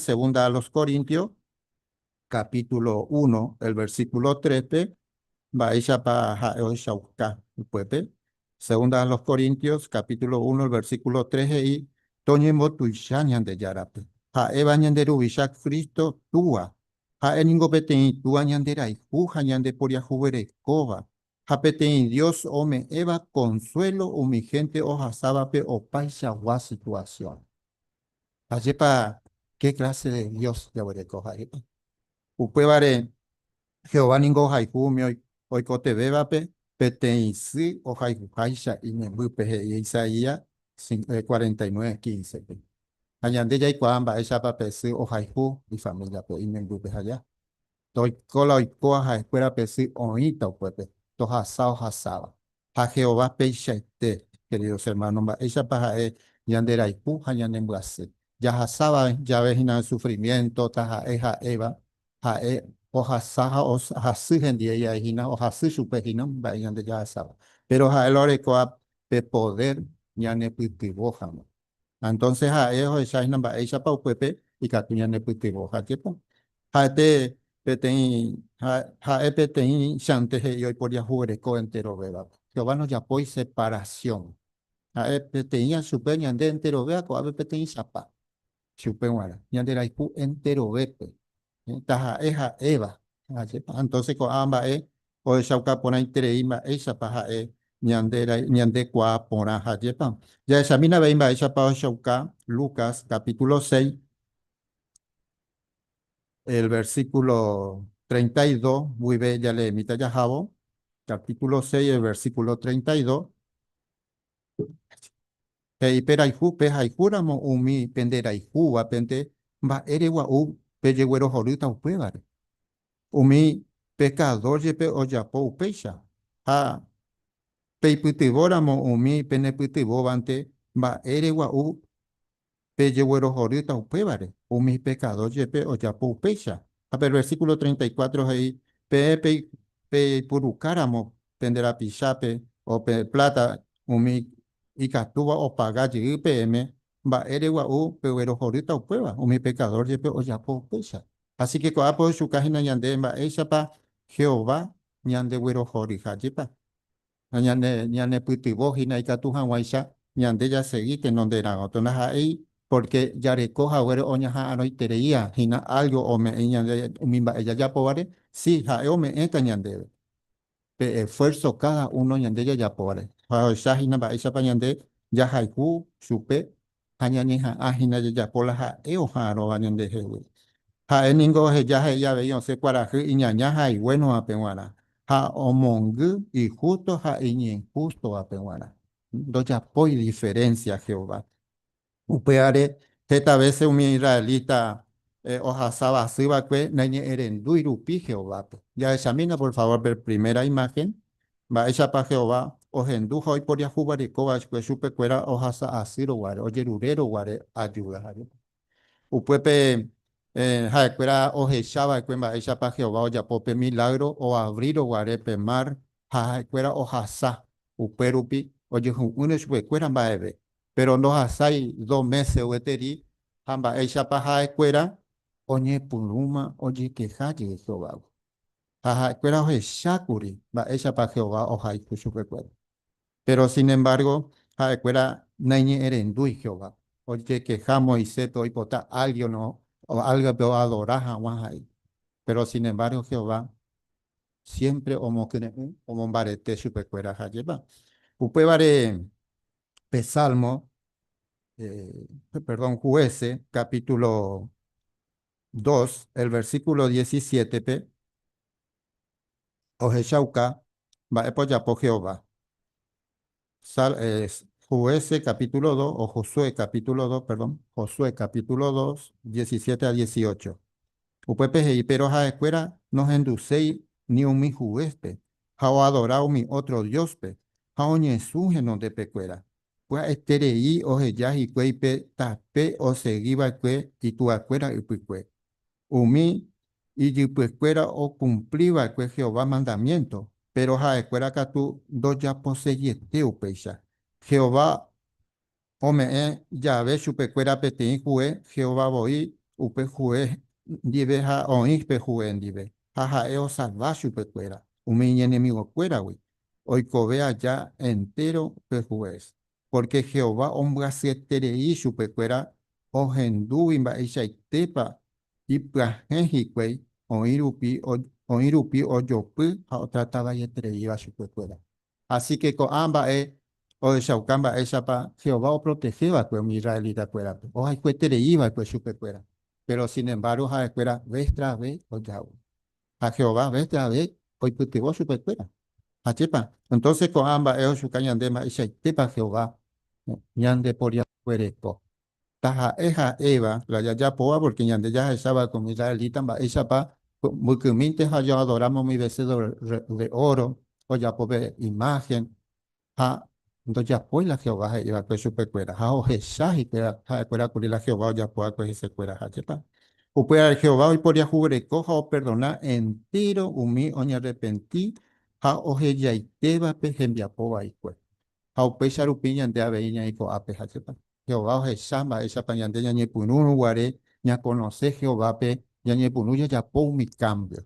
Segunda a los Corintios, capítulo 1, el versículo 3-pe, mba'éichapa ha'e ohechauka upépe. Segunda a los Corintios, capítulo 1, el versículo 3 he'i, Toñembotuicha Ñandejárape, ha'éva ñande Ruvicha Cristo Túa. Ha'e ningo peteĩ Túa ñanderayhu ha ñandeporiahuverekóva, ha peteĩ Dios ome'ẽva konsuélo umi hénte ohasávape opaichagua situasión. Ajépa ke kláse de Dios jaguereko ha'épa? Upévare Jehová ningo ohayhu umi oikotevẽvape peteĩ sy ohayhuháicha imembýpe, he'i Isaías 49:15-pe. Ha ñande jaikuaa mba'éichapa pe sy ohayhu ifamíliape imembýpe ha ja. Toiko la oikóva ha'ekuéra pe sy oĩta upépe, tohasa ohasáva. Ha Jehová peichaite, queridos hermanos, mba'éichapa ha'e ñanderayhu ha ñanembyasy. Jahasáva jave hína sufrimiento, taha'e ha'éva, ha'e ohasa ha hasy hendie jave hína, ohasy chupe hína mba'e ñande jahasáva. Péro ha'e la orekóva pe poder ñanepytyvõ hag̃ua. Ha entonces ha'e ohecha hína mba'éichapa upépe ikatu ñanepytyvõ. Ha ajépa? Ha'ete peteĩ, ha'e peteĩchante he'i oiporiahuvereko enterovévape. Jehová ndojapói separación. Ha'e peteĩva chupe ñande enterovéva ko'ápe peteĩchapa chupe g̃uarã. Ñanderayhu enterovépe. Taha'e ha'éva. Ajépa? Entonces ko'ã mba'e ohechauka porãiterei mba'éichapa ha'e ñande ñandekuaa porã. Ajépa? Jahechamína avei mba'éichapa ohechauka Lucas capítulo 6, el versículo 32 guive jaleemíta jahávo, capítulo 6, el versículo 32. He'i perayhu, pehayhúramo umi penderayhúvapente, mba'ére gua'u pejeguerohorýta upévare. Umi pekadór jepe ojapo upéicha, ha peipytyvõramo umi penepytyvõvante, mba'ére gua'u pejeguerohorýta upévare, umi pekadór jepe ojapo upéicha. Ha pe versíkulo 34 he'i, Peẽ peipurukáramo pende rapichápe o pe pláta umi ikatúva opaga jey peẽme, mba'ére gua'u peguerohorýta upéva, umi pekadór jepe ojapo upéicha. Así ke ko'ápe ohechuka hína ñande mba'éichapa Jehová ñandeguerohoryha jepa. Ha ñane ñanepytyvõ hína ikatu hag̃uáicha ñande jasegi tenonderãgotyo. Ndaha'éi pórke jareko haguére oñaha'arõitereía hína álgo ome'ẽ ñande umi mba'e jajapóvare, si, ha'e ome'ẽta ñandéve pe esfuérso káda uno ñande jajapóvare. Ha ohecha hína mba'éichapa ñande jahayhu chupe ha ñañeha'ã hína jajapo la ha'e oha'arõva ñandehegui. Ha'e ningo oheja he'i avei osẽ kuarahy iñaña ha iguénovape g̃uarã, ha omongy ihústo ha iñinhústovape g̃uarã. Ndojapói diferénsia Jehová. Upévare heta vése umi israelita ohasa asy va'ekue naiñe'ẽrendúi rupi Jehovápe. Jahechamína por favór pe primera imáhen. Mba'éichapa Jehová ohendu ha oiporiahuvareko va'ekue chupekuéra ohasa asýrõ guare, ojerurérõ guare ajúda? Upépe ha'ekuéra ohecha va'ekue mba'éichapa Jehová ojapo pe milágro oavrírõ guare pe mar ha ha'ekuéra ohasa upérupi ojehu'ỹre chupekuéra mba'eve. Péro ndohasái dos mése gueteri ha mba'éichapa ha'ekuéra oñepyrũma ojekeha jey Jehovágui. Ha ha'ekuéra ohecha kuri mba'éichapa Jehová ohayhu chupekuéra. Péro sin embargo, ha'ekuéra naiñe'ẽrendúi Jehovápe. Ojekeha Moiséspe oipota álgien álgope oadora hag̃ua ha'e. Péro sin embargo Jehová siémpre omokyre'ỹ, omombarete chupekuéra ha ajépa. Upévare pe Salmo, perdón, Jueces capítulo 2, el versículo 17-pe ohechauka mba'épa ojapo Jehová. Sal, eh, Jueces capítulo 2, o Josué capítulo 2, perdón, Josué capítulo 2, 17 a 18. Upépe he'i, péro ha'ekuéra nohenduséi ni umi juéspe, ha oadora umi ótro dióspe, ha oñesũ henondepekuéra. Pya'eterei oheja hikuái pe tape osegi va'ekue ituakuéra ypykue. Umi ijypyekuéra okumpli va'ekue Jehová mandamiénto, péro ha'ekuéra katu ndojaposeiete upéicha. Jehová ome'ẽ jave chupekuéra peteĩ hue, Jehová voi upe hue ndive ha oĩ pe hue ndive, ha ha'e osalva chupekuéra umi iñenemigokuéragui, oikove aja entéro pe hués. Pórke Jehová ombyasyeterei chupekuéra ohendúgui mba'eichaitépa ipyahẽ hikuái oĩ rupi oĩ rupi ojopy ha otrata vaietereíva chupekuéra. Asíke ko'ã mba'e ohechauka mba'éichapa Jehová oprotehe va'ekue umi israelitakuérape, ohayhueterei va'ekue chupekuéra. Péro sin embárgo ha'ekuéra ves tras ves ojavy. Ha Jehová ves tras ves oipytyvõ chupekuéra. Ajépa? Entónse ko'ã mba'e ochuka ñande mba'eichaitépa Jehová ñandeporiahuvereko. Taha'e ha'éva la jajapóva pórke ñande jahecha va'ekue umi israelita mba'éichapa mbykymínte ha ojoadoráma umi becerro de óro ojapo pe imáhen ha ndojapói la Jehová he'i va'ekue chupekuéra ha ohecha hikuái ha'ekuéra kuri la Jehová ojapo va'ekue hesekuéra. Ajépa? Upévare Jehová oiporiahuvereko ha operdona entéro umi oñarrepenti ha ohejaitévape hembiapo vaikue. Ha upéicha rupi ñande avei ñaĩ ko'ápe, ajépa? Jehová ohecha mba'éichapa ñande ñañepyrũrõ guare ñakonose Jehovápe, ñañepyrũ jajapo umi kámbio.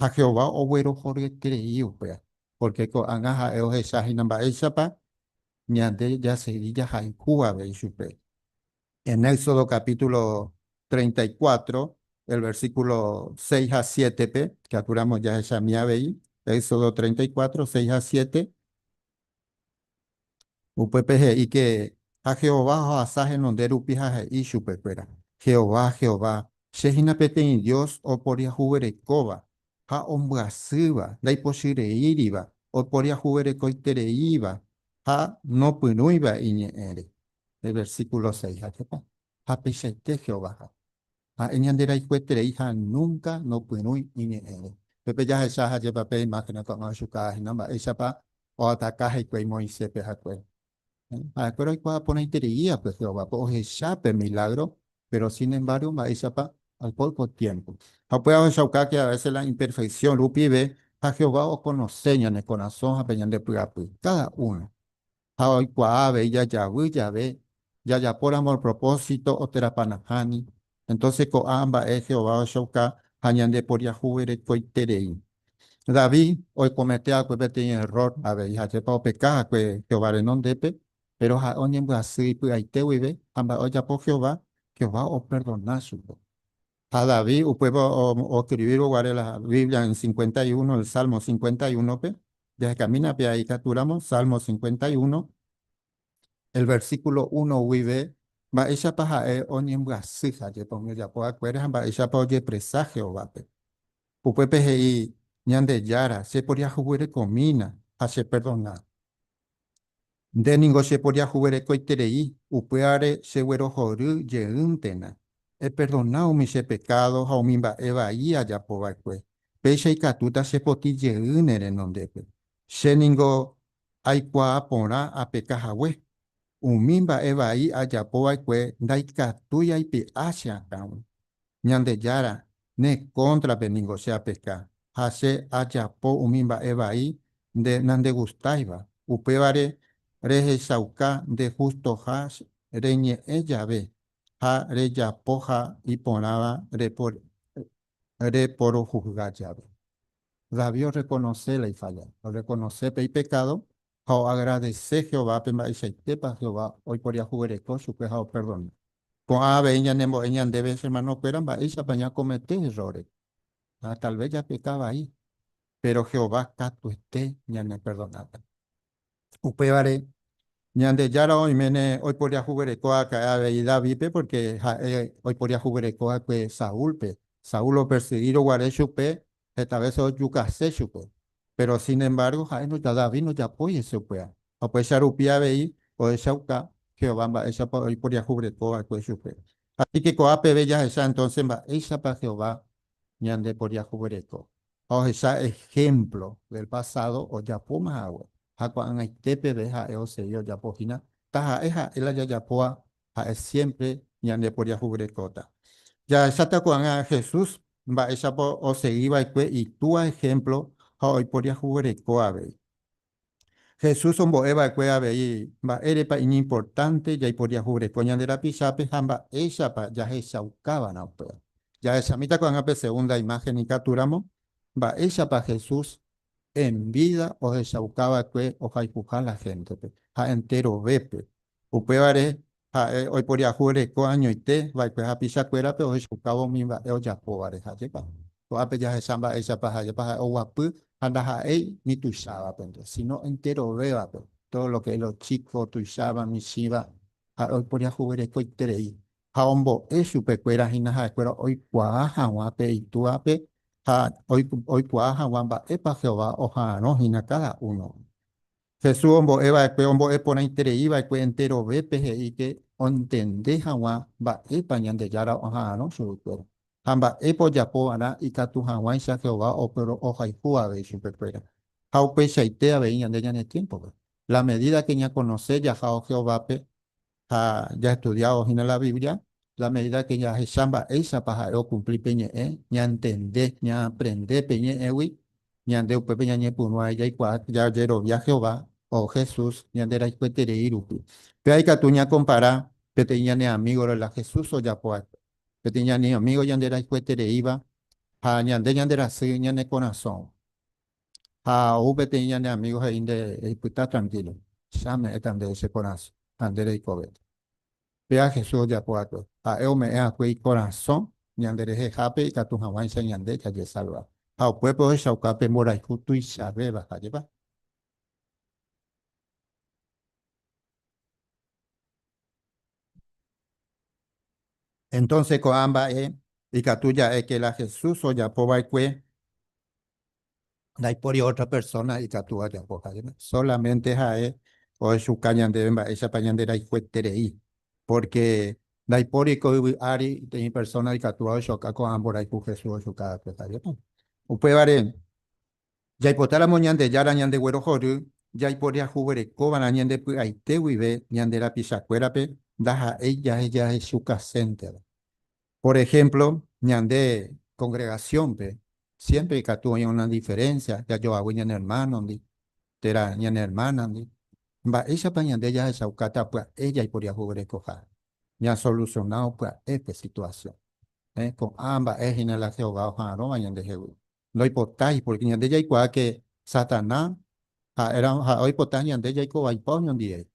Ha Jehová oguerohoryeterei upéva, pórke ko'ág̃a ha'e ohecha hína mba'éichapa ñande jasegi jahayhu avei chupe. En Éxodo capítulo 34, el versículo 6 ha 7-pe, ikatúramo jahechami avei, Éxodo 34, 6 ha 7, Upépe he'i ke ha Jehová ohasa henonde rupi ha he'i chupekuéra, Jehová, Jehová, che hína peteĩ Dios oporiahuverekóva ha ombyasýva, ndaipochyreíriva, oporiahuverekoitereíva ha nopyrũiva iñe'ẽre. Pe versículo 6, ajépa? Ha peichaite Jehová ha. Ha'e ñanderayhueterei ha núnka nopyrũi iñe'ẽre. Pépe jahecha ajépa pe imáhen ko'ág̃a ohechuka hína mba'éichapa oataka hikuái Moiséspe hakuéra. Ha'ekuéra oikuaa porãiterei va'ekue Jehovápe, ohecha pe milágro, péro sin embárgo mba'éichapa al póko tiémpo. Ha upéva ohechauka ke a vése la imperfeksión rupive ha Jehová okonose ñane korasõ ha pe ñande py'apy, káda uno. Ha oikuaa avei jajavy jave jajapóramo propósito otérãpa nahániri, entónse ko'ã mba'e Jehová ohechauka ha ñandeporiahuverekoiterei. David oikomete va'ekue peteĩ errór avei, ha'épa opeka va'ekue Jehová renondépe, péro ha'e oñembyasy ipy'aite guive ha mba'e ojapo Jehová, Jehová operdona chupe. Ha David upéva oskrivívo guare la Biblia en 51, el Salmo 51-pe, jahekamína pe aikatúramo, Salmo 51, el versículo 1 guive, mba'éichapa ha'e oñembyasy ha jepe umi ojapo va'ekuére ha mba'éichapa ojepresa Jehovápe. Upépe he'i, Ñandejára, cheporiahuverekomína ha cheperdona. Nde ningo cheporiahuverekoiterei, upévare cheguerohory jeýntena. Eperdona umi che pekádo ha umi mba'e vai ajapo va'ekue, péicha ikatúta chepotĩ jey ne renondépe. Che ningo aikuaa porã apeka hague. Umi mba'e vai ajapo va'ekue ndaikatúi aipe'a che akãgui. Ñandejára, ne kóntrape ningo che apeka, ha che ajapo umi mba'e vai nde nandegustáiva, upévare rehechauka nde hustoha reñe'ẽ jave ha rejapoha iporãva reporohusga jave. David orrekonose la ifalla, orrekonose pe ipekádo ha oagradese Jehovápe mba'eichaitépa Jehová oiporiahuvereko chupe ha operdona. Ko'ã avei ñanembo'e ñandéve che hermanokuéra mba'éichapa ñakomete erróre. Ha tal vez japeka vai, péro Jehová katuete ñaneperdonáta. Upévare, Ñandejára oiméne oiporiahuvereko aka'e avei Davídpe pórke ha'e oiporiahuvereko va'ekue Saúlpe. Saúl opersegírõ guare chupe, heta vése ojukase chupe. Péro sin embárgo ha'e David ndojapói hese upéva. Ha upéicha rupi avei ohechauka Jehová mba'éichapa oiporiahuvereko va'ekue chupe. Asíke ko'a peve jahecha entónse mba'éichapa Jehová ñandeporiahuvereko. Ha ohecha ehémplo del pasádo ojapóma hague. Ha ko'ag̃aite peve ha'e osegi ojapo hína, taha'e ha'e la jajapóva ha'e siémpre ñandeporiahuverekóta. Jahecháta ko'ág̃a Jesús mba'éichapa osegi va'ekue Itúa ehémplo ha oiporiahuvereko avei. Jesús ombo'e va'ekue avei mba'érepa iñimportánte jaiporiahureko ñande rapichápe ha mba'éichapa jahechaukava'erã upéva. Jahechamíta ko'ág̃a pe segunda imáhen ikatúramo, mba'éichapa Jesús en vida ohechauka va'ekue ohayhuha la héntepe ha enterovépe. Upévare ha'e oiporiahureko añoite va'ekue hapichakuérape ohechaukávo umi mba'e ojapóvare. Ha'épa? Ko'ápe jahecha mba'éichapa ha'épa ha'e oguapy ha ndaha'éi ni tuichávapente, síno enterovévape, todo lo que es lo chico, tuicháva, michĩva, ha'e oiporiahuverekoiterei. Ha ombo'e chupekuéra hína ha'ekuéra oikuaa hag̃ua pe Itúape ha oikuaa hag̃ua mba'épa Jehová oha'arõ hína káda únogui. Jesús ombo'e va'ekue ombo'e porãiterei va'ekue enterovépe he'i ke ontende hag̃ua mba'épa Ñandejára oha'arõ chuguikuéra, ha mba'épa ojapo va'erã ikatu hag̃uáicha Jehová ohayhu avei chupekuéra. Ha upeichaite avei ñande ñane tiémpope. La medida ke ñakonose jahávo Jehovápe, Ha jaestudiávo hína la Biblia, la medida ke jahecha mba'éichapa ha'e okumpli pe ñe'ẽ, ñantende, ñaaprende pe ñe'ẽgui, ñande upépe ñañepyrũ avei jaikuaa jajerovia Jehová o Jesús ñanderayhueterei rupi. Péva ikatu ñakompara peteĩ ñane amígore la Jesús ojapo va'ekue. Peteĩ ñane amígo ñanderayhuetereíva ha ñande ñanderasy ñane korasõ. Ha ou peteĩ ñane amígo he'i nde eipyta trankílo, che ame'ẽta ndéve che korasõ ha nde reikovéta. Péva Jesús ojapo va'ekue. Ha'e ome'ẽ va'ekue ikorasõ ñande rehehápe ikatu hag̃uáicha ñande jajesalva. Ha upépe ohechauka pe mborayhu tuichavéva, ajépa? Entónse ko'ã mba'e ikatu ja'e ke la Jesús ojapo va'ekue Ndaipóri ótra persóna ikatúva ojapo ha'éva, sólamente ha'e ohechuka ñandéve mba'éichapa ñanderayhueterei, pórke ndaipóri ko yvy ári peteĩ persóna ikatúva ohechuka ko'ã mborayhu Jesús ohechuka va'ekue ha'éva. Upévare, jaipotáramo Ñandejára ñandeguerohory, jaiporiahuverekova'erã ñande py'aite guive ñande rapichakuérape ndaha'éi jahechukasénteva. Por ehémplo, ñande kongregasiónpe siémpre ikatu oĩ una diferénsia jajoavy ñane ermánondi térã ñane ermánandi. Mba'éichapa ñande jahechaukáta pya'e jaiporiahuverekoha? Ñasolusionávo pya'e pe situasión. Ko'ã mba'e hína la Jehová oha'arõva ñandehegui. Ndoipotái, pórke ñande jaikuaa ke Satanás ha'éramo, ha'e oipota ñande jaiko vaipa oñondive.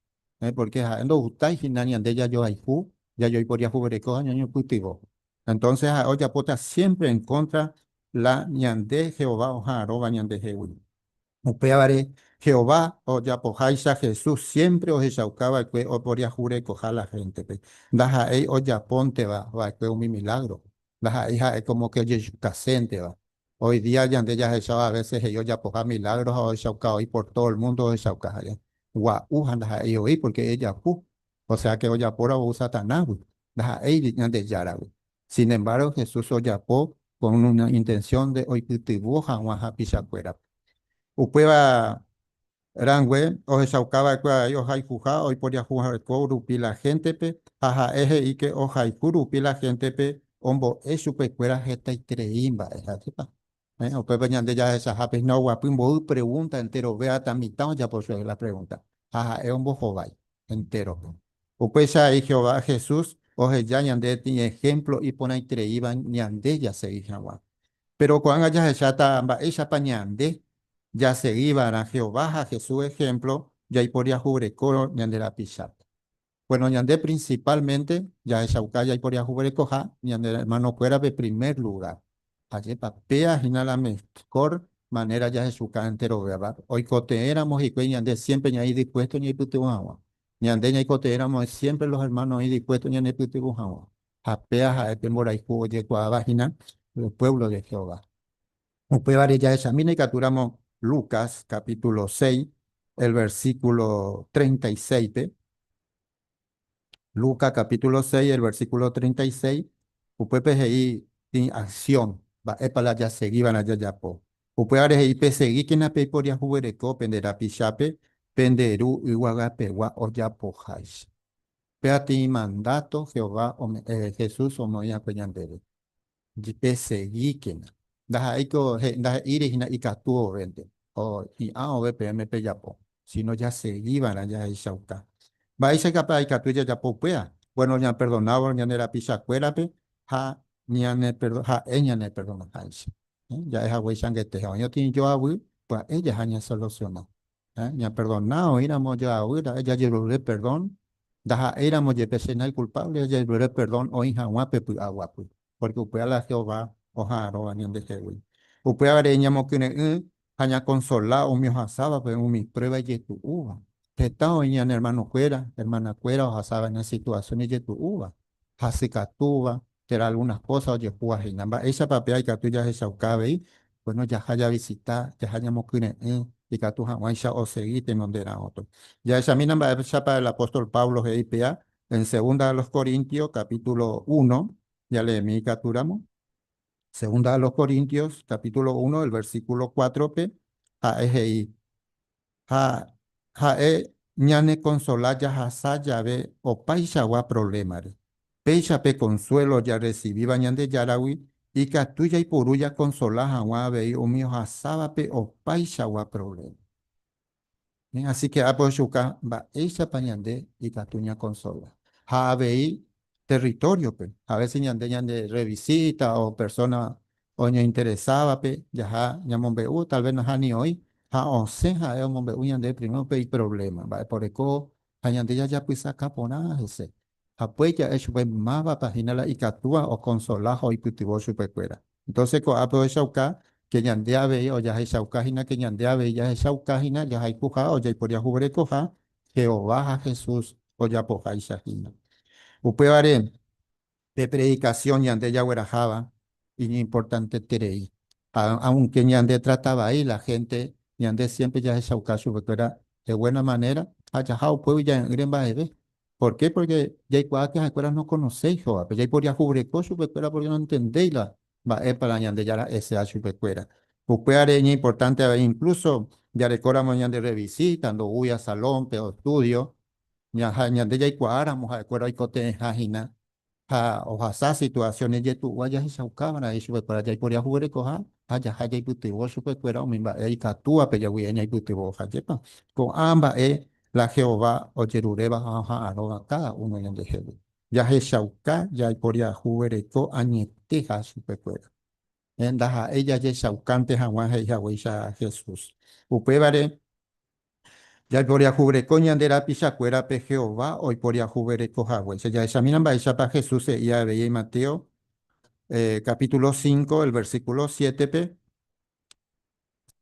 Pórke ha'e ndogustái hína ñande jajoayhu, jajoiporiahuvereko ha ñañopytyvõ. Entónse ha'e ojapóta siémpre en kóntra la ñande Jehová oha'arõva ñandehegui. Upévare, Jehová ojapoháicha Jesús siémpre ohechauka va'ekue oporiahurekoha la héntepe. Ndaha'éi ojapónteva va'ekue umi milágro, ndaha'éi ha'e kómo ke ojejukasénteva. Hoy día ñande jahecháva a vése he'i ojapoha milágro ha ohechauka oĩ por tódo el múndo ohechauka ha'e gua'u ha ndaha'éi oĩ pórke ejapu, osea ke ojapóra ou Satanásgui, ndaha'éi Ñandejáragui. Sin embargo, Jesús ojapo con una intención de oipytyvõ hag̃ua hapichakuérape. Upéva rangue ohechauka va'ekue avei ohayhuha oiporiahuvareko rupi la héntepe, ha ha'e he'i ke ohayhu rupi la héntepe ombo'e chupekuéra hetaiterei mba'e. Ha'épa? Upépe ñande jahechahápe hína oguapy mboy pregúnta enterove hasta mitã ojapo chupe la pregúnta ha ha'e ombohovái entérope. Upéicha avei Jehová Jesús oheja ñande iñehémplo iporãitereíva ñande jasegi hag̃ua. Péro ko'ág̃a jahecháta mba'éichapa ñande jasegi va'erã Jehová ha Jesús ehémplo jaiporiahuverekórõ ñande rapichápe. Bueno, ñande principalmente jahechauka jaiporiahuverekoha ñane hermanokuérape primer lugar. Ajépa, péa hína la mejor manera jahechuka enterovéva. Oikotevẽramo hikuái ñande siempre ñaĩ dispuesto ñaipytyvõ hag̃ua. Ñande ñaikotevẽramo siempre los hermanos oĩ dispuesto ñanepytyvõ hag̃ua. Ha péa ha'e pe mborayhu ojekuaáva hína el pueblo de Jehová. Upévare jahechamína ikatúramo Lucas capítulo 6, el versículo 36-pe. Lucas capítulo 6, el versículo 36, upépe he'i tĩ acción, mba'épa la jasegíva'erã jajapo. Upévare he'i pesegíkena peiporiahuvereko pende rapichápe pende Ru yguagapegua ojapoháicha. Péva tĩ mandáto Jehová ome'ẽ, Jesús omoĩ'akue ñandéve. Pesegíkena. Ndaha'éiko, ndahe'íri hína ikatu ovénte, o hi'ã ove peẽme pejapo. síno jasegi va'erã jahechauka. Mba'éichapa ikatu jajapo upéva? Bueno, ñaperdonávo ñande rapichakuérape ha ha'e ñaneperdonaháicha. Ja'e haguéicha angete ha oĩ otĩ joavy, pya'e jaha ñasolusiona. Ñaperdona oĩramo joavy ra'e jajerure perdón, ndaha'éiramo jepe che naikulpávle jajerure perdón oĩ hag̃ua pe py'aguapy, pórke upéva la Jehová oha'arõva ñandehegui. Upévare ñamokyre'ỹ ha ñakonsola umi ohasávape umi pruéva ijetu'úva. Heta oĩ ñane ermanokuéra, ermanakuéra ohasáva ina situasión ijetu'úva, hasykatúva, térã algunas kósa ojehúva hína. Mba'éichapa péva ikatu jahechauka avei? Bueno, jaha javisita, jaha ñamokyre'ỹ ikatu hag̃uáicha osegi tenonderã ótro. Jahechamína mba'éichapa el apóstol Pablo he'i péva en Segunda a los Corintios capítulo uno, jaleemi ikatúramo. Segunda a los Corintios capítulo uno, el versículo cuatro-pe, ha'e he'i, Ha ha'e ñanekonsola jahasa jave opaichagua provlémare. Péicha pe konsuélo jarresivíva Ñandejáragui ikatu jaiporu jakonsola hag̃ua avei umi ohasávape opaichagua provléma. Asíke ápe ohechuka mba'éichapa ñande ikatu ñakonsola. Ha avei territóriope, a vése ñande ñande rrevisíta o persóna oñeinteresávape jaha ñamombe'u, tal vez nahániri oĩ, ha osẽ ha'e omombe'u ñande primero pe iprovléma, mba'épa oreko ha ñande jajapysaka porã hese. Ha upéi ja'e chupe mávapa hína la ikatúva okonsola ha oipytyvõ chupekuéra. Entonces ko'ápe ohechauka ke ñande avei ojahechauka hína ke ñande avei jahechauka hína jahayhuha ojaiporiahuverekoha Jehová ha Jesús ojapoháicha hína. Upévare pe predikasión ñande jagueraháva iñimportanteterei. Ha aunke ñande trata vai la hénte, ñande siémpre jahechauka chupekuéra de buena manéra ha jaha upégui ja'e'ỹre mba'eve. Por ke? Pórke jaikuaa ke ha'ekuéra nokonoséi Jehovápe. Jaiporiahureko chupekuéra pórke nontendéi la mba'épa la Ñandejára ha'eseha chupekuéra. Upévare iñimportánte avei inklúso jarekóramo ñande rrevisíta, ndoúi a salónpe o estúdio, ha ñande jaikuaáramo ha'ekuéra oikotevẽha hína ha ohasa situasión ijetu'úva jahechauka va'erã chupekuéra jaiporiahuverekoha ha jaha jaipytyvõ chupekuéra umi mba'e ikatúvape jaguive ñaipytyvõ. Ajépa ko'ã mba'e la Jehová ojeruréva ha oha'arõva káda uno ñandehegui. Jahechauka jaiporiahuvereko añeteha chupekuéra. Ndaha'éi jajechaukánte hag̃ua he'i haguéicha Jesús. Upévare Jaiporiahuvereko ñande rapichakuérape Jehová oiporiahuvereko haguéicha. Jahechamína mba'éichapa Jesús he'i avei Mateo capítulo 5, el versículo 7-pe,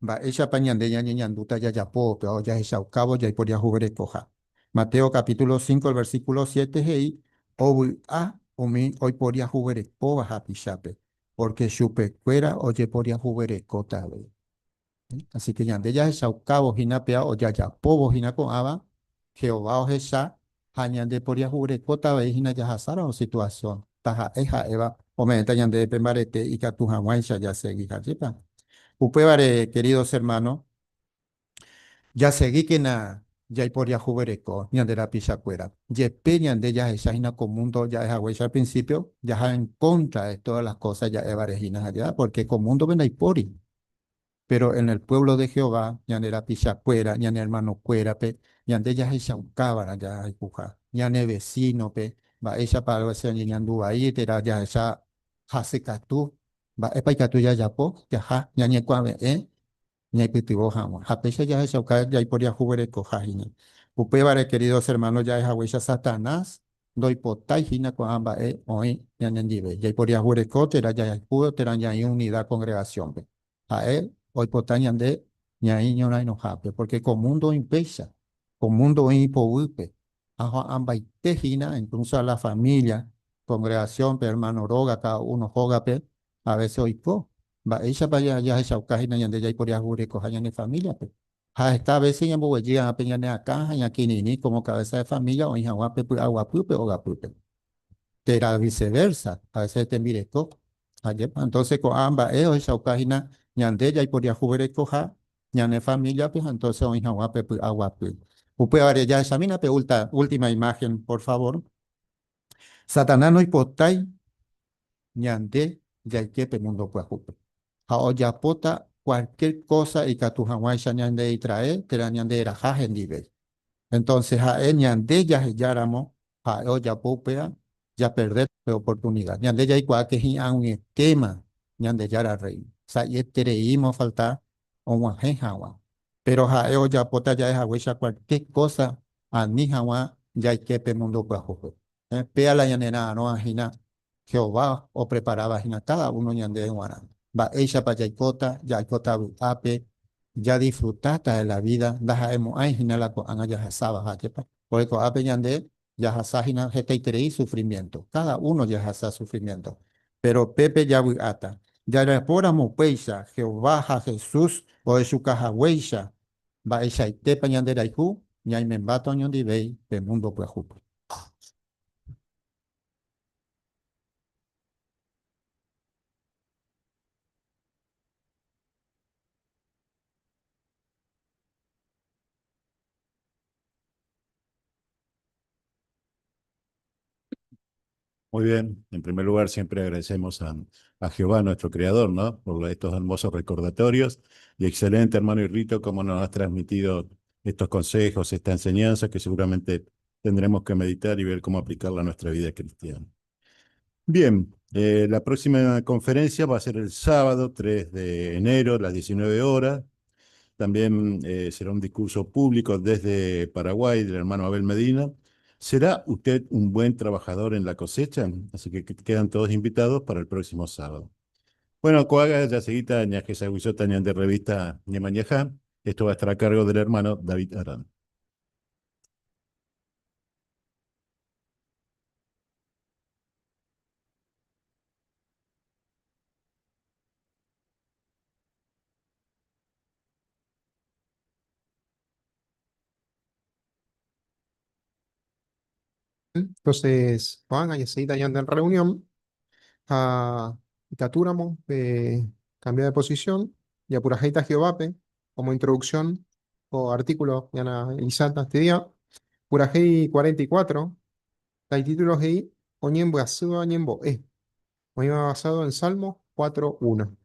mba'éichapa ñande ñañeñandúta jajapóvo upéva ojahechaukávo jaiporiahuverekoha. Mateo capítulo 5, el versículo 7 he'i, Ovy'a umi oiporiahuverekóva hapichápe, pórke chupekuéra ojeporiahuverekóta avei. Así que ñande jahechaukávo hína péva ojajapóvo hína ko'ãva, Jehová ohecha ha ñande poriahuverekóta avei hína jahasáramo situasión, taha'e ha'éva ome'ẽta ñandéve pe mbarete ikatu hag̃uáicha jasegi. Ajépa? Upévare, queridos hermanos, jasegíkena jaiporiahuvereko ñande rapichakuéra. Jepe ñande jahecha hína ko mundo ja'e haguéicha al principio, jaha en contra de todas las cosas ja'évare hína aja, porque ko múndope ndaipóri. Péro en el puévlo de Jehová, ñande rapichakuéra, ñane ermanokuérape, ñande jahechaukávarã jahayhuha. Ñane vesínope, mba'éichapa álgo che añeñandu vai térã jahecha hasykatu, mba'épa ikatu jajapo, jaha ñañekuave'ẽ ñaipytyvõ hag̃ua. Ha péicha jahechauka jaiporiahuverekoha hína. Upévare, queridos hermanos, ja'e haguéicha Satanás ndoipotái hína ko'ã mba'e oĩ ñanendive, jaiporiahureko térã jahayhu térã ñaĩ unida kongregasiónpe. Ha'e oipota ñande ñaĩ ñorairõhápe, pórke ko múndo oĩ upéicha, ko múndo oĩ ipoguýpe, ha ho'ambaite hína inklúso a la família, kongregasiónpe, ermáno róga, káda uno hógape, a vése oiko. Mba'éichapa jahechauka hína ñande jaiporiahurekoha ñane famíliape? Ha heta vése ñamboguejy ápe ñane akã ha ñakirirĩ kómo kabésa de família oĩ hag̃ua pe py'aguapýpe ogapýpe. Térã viseversa, a vése tembireko. Ajépa? Entónse ko'ã mba'e ohechauka hína ñande jaiporiahuverekoha ñane famíliape ha entónse oĩ hag̃ua pe py'aguapy. Upévare jahechamína pe última imáhen, por favor. Satanás noipotái ñande jaike pe múndo pyahúpe. Ha ojapóta. cualquier cosa ikatu hag̃uáicha ñandedistrae térã ñanderaha hendive. Entonces ha'e ñande jahejáramo ha'e ojapo upéva, japerde pe oportunidad. Ñande jaikuaa ke hi'ag̃uietéma Ñandejára Rréino, sa'ietereíma ofalta og̃uahẽ hag̃ua. Péro ha'e ojapóta ja'e haguéicha cualquier cosa ani hag̃ua jaike pe mundo pyahúpe. Péa la ñanera'arõva hína Jehová opreparáva hína káda uno ñandéve g̃uarã. Mba'éichapa jaikóta? Jaikóta vy'ápe, jadisfrutáta de la vída, ndaha'emo'ãi hína la ko'ág̃a jahasáva, ajépa? Pórke ko'ápe ñande jahasa hína hetaiterei sufrimiénto, káda uno jahasa sufrimiénto. Péro pépe javy'áta. Jajapóramo upéicha, Jehová ha Jesús ohechuka haguéicha mba'eichaitépa ñanderayhu, ñaimembáta oñondivéi pe múndo pyahúpe. Muy bien, en primer lugar siempre agradecemos a, a Jehová, nuestro Creador, ¿no? Por estos hermosos recordatorios. Y excelente, hermano Irrito, cómo nos has transmitido estos consejos, esta enseñanza que seguramente tendremos que meditar y ver cómo aplicarla a nuestra vida cristiana. Bien, la próxima conferencia va a ser el sábado 3 de enero a las 19 horas. También será un discurso público desde Paraguay del hermano Abel Medina. ¿Será usted un buen trabajador en la cosecha? Así que quedan todos invitados para el próximo sábado. Bueno, ko'ág̃a jaseguíta ñahesag̃uisóta ñande revista Ñemañaha. Esto va a estar a cargo del hermano David Arana. Entonces, ko'ág̃a jaseguíta ñande reunión ha ikatúramo pe cambio de posición japurahéita Jehovápe como introducción ko artículo ñaanalisáta este día. Purahéi 44, la itítulo he'i Oñembyasýva ñembo'e, oĩva basado en Salmos 4.1.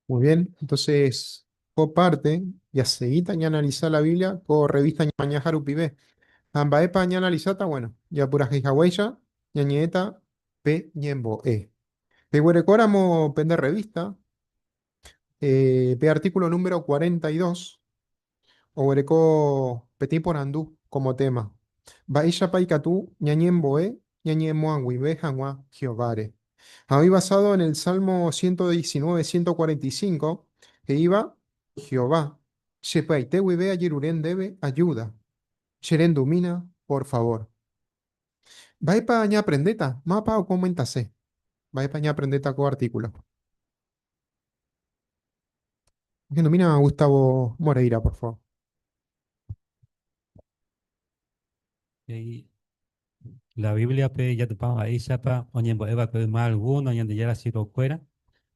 Muy bien, entonces, ko parte, jaseguíta ñaanalisa la Biblia ko revista Ñemañaha rupive. Ha mba'épa ñaanalisáta? Bueno, japurahéi haguéicha ñañe'ẽta pe ñembo'e. Peguerekóramo pende revista, pe artículo número 42, oguereko peteĩ porandu como tema. Mba'éichapa ikatu ñañembo'e ñañemoag̃uive hag̃ua Jehováre? Ha oĩ basado en el Salmo 119, 145, he'íva, Jehová, che py'aite guive ajerure ndéve ajúda. Cherendumína, por favor. Mba'épa ñaaprendéta? Mávapa okomentase? Mba'épa ñaaprendéta ko artíkulo? Ehendumína Gustavo Moreira, por favor. He'i la Bíbliape jatupã mba'éichapa oñembo'e va'ekue yma algúno Ñandejára siervokuéra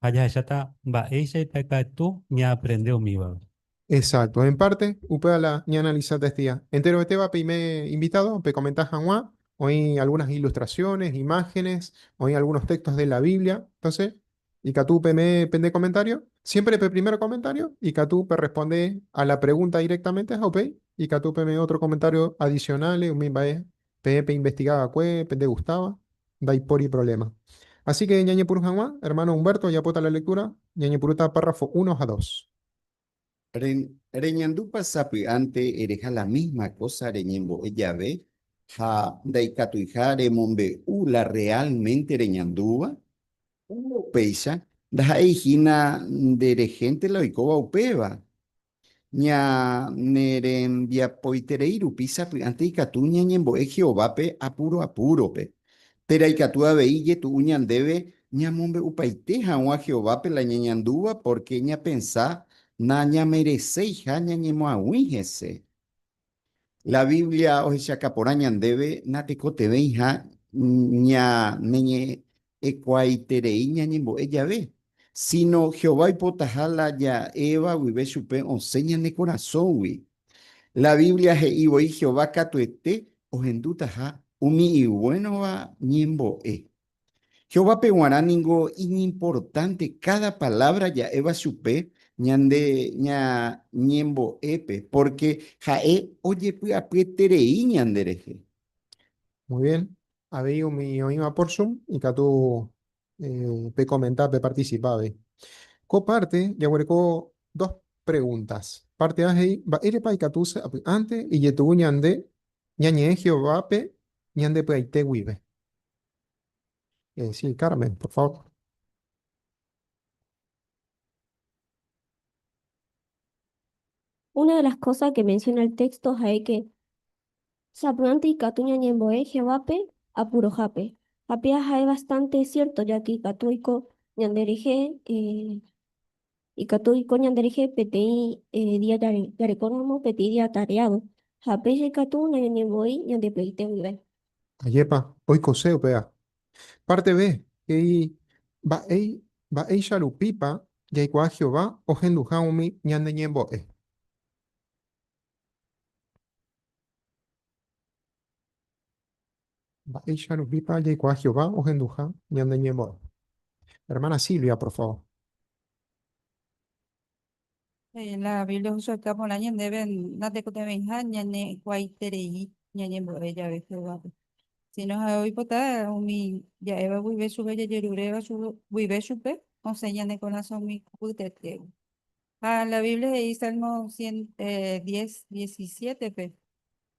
ha jahecháta mba'éichaipa ikatu ñaaprende umívagui. Exacto, en parte, upéva la ñaanalisáta este día. Enterovetéva peime invitado, pekomenta hag̃ua, oĩ algunas ilustraciones, imágenes, oĩ algunos textos de la Biblia. Entonces, ikatu peme pende comentario, siempre pe primer comentario, ikatu pe responde a la pregunta directamente ha upéi, ikatu peme otro comentario adicional, umi mba'e peẽ pe investiga va'ekue, pende gustáva, ndaipóri problema. Así que ñañepyrũ hag̃ua, hermano Humberto, ojapóta la lectura, ñañepyrũta párrafo 1 ha 2. Reñandúpa sapy'ánte ereha la mísma kósa reñembo'e jave ha ndaikatuiha remombe'u la rreálmente reñandúva? Upéicha, ndaha'éi hína nderehénte la oikóva upéva. Ñanerembiapoiterei rupi sapy'ánte ikatu ñañembo'e Jehovápe apúro apúrope. Térã ikatu avei ijetu'u ñandéve ñamombe'upaite hag̃ua Jehovápe la ñañandúva pórke ñapensa nañamereseiha ñañemoag̃ui hese. La Biblia ohechauka porã ñandéve natekotevẽiha ñaneñe'ẽkuaaiterei ñañembo'e jave, síno Jehová oipotaha la ja'éva guive chupe osẽ ñane korasõgui. La Biblia he'i voi Jehová katuete ohendutaha umi ivuénova ñembo'e. Jehovápe g̃uarã ningo iñimportánte káda palávra ja'éva chupe ñande ñañembo'épe, pórke ha'e ojepy'apyeterei ñanderehe. Muy bien. Avei umi oĩva por Zoom ikatu pekomenta, peparticipa avei. Ko parte jaguereko dos preguntas. Parte A he'i, Mba'érepa ikatu sapy'ánte ijetu'u ñande ñañe'ẽ Jehovápe ñande py'aite guive? Sí, Carmen, por favor. Una de las cosas que menciona el texto ha'e que sapy'ánte ikatu ñañembo'e Jehovápe apurohápe. Ha péa ha'e bastante cierto, ya que ikatu oiko ñanderehe, ikatu oiko ñanderehe peteĩ día jarekóramo peteĩ día atareado. Ha péicha ikatu nañañembo'éi ñande py'aite guive. Ajépa, oikose upéva. Parte B, he'i, Mba'éi, mba'éicha rupípa jaikuaa Jehová ohenduha umi ñane ñembo'e? Mba'éicha rupípa jaikuaa Jehová ohenduha ñane ñembo'e? Hermana Silvia, por favor. La Biblia ohechauka porã ñandéve natekotevẽiha ñanekuaaiterei ñañembo'e jave Jehovápe. Síno ha'e oipota umi ja'éva guive chupe, jajeruréva guive chupe, osẽ ñane korasõmi mbytetégui. Ha la Biblia he'i Salmo 110, 17-pe,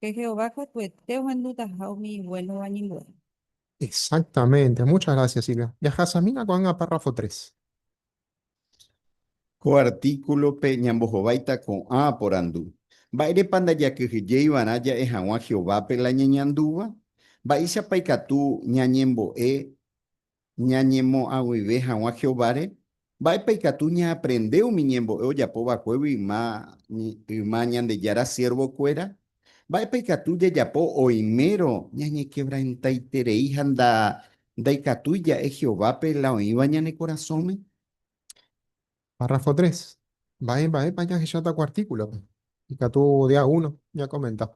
ke Jehová katuete ohendutaha umi iguénova ñembo'e. Exactamente, muchas gracias Silvia. Jahasamína ko'ág̃a párrafo 3. Ko artíkulope ñambohováita ko'ã porandu, Mba'érepa ndajakyhyjéi va'erã ja'e hag̃ua Jehovápe la ñañandúva? Mba'éichapa ikatu ñañembo'e ñañemoag̃uive hag̃ua Jehováre? Mba'épa ikatu ñaaprende umi ñembo'e ojapo va'ekuégui yma Ñandejára siervokuéra? Mba'épa ikatu jajapo oimérõ ñañekevrantaiterei ha ndaikatúi ja'e Jehovápe la oĩva ñane korasõme? Párrafo 3. Mba'e mba'épa jahecháta ko artíkulope? Ikatu día uno ñakomenta.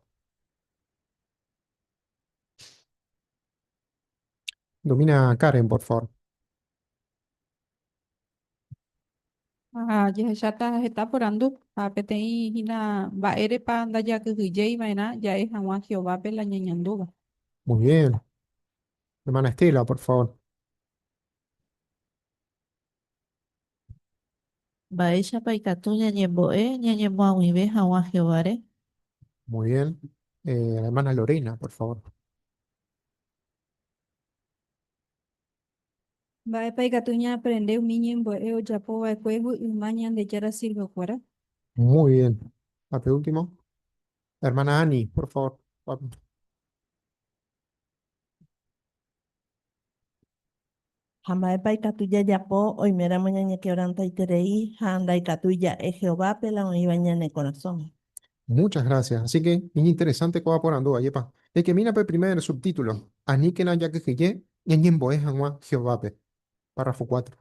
Domina Karen, por favor. Ha jahecháta heta porandu ha peteĩ hína mba'érepa ndajakyhyjéi va'erã ja'e hag̃ua Jehovápe la ñañandúva. Muy bien. Hermana Estela, por favor. Mba'éichapa ikatu ñañembo'e ñañemoag̃uive hag̃ua Jehováre? Muy bien. La hermana Lorena, por favor. Mba'épa ikatu ñaaprende umi ñembo'e ojapo va'ekuégui yma Ñandejára siervokuéra? Muy bien. La último. La hermana Ani, por favor. Ha mba'épa ikatu jajapo oiméramo ñañequebrantaiterei ha ndaikatúi ja'e Jehovápe la oĩva ñane korasõme? Muchas gracias. Así que, interesante kóva porandu, ajépa. Ekemína pe primer subtítulo, Aníkena jakyhyje ñañembo'e hag̃ua Jehovápe. Párrafo 4.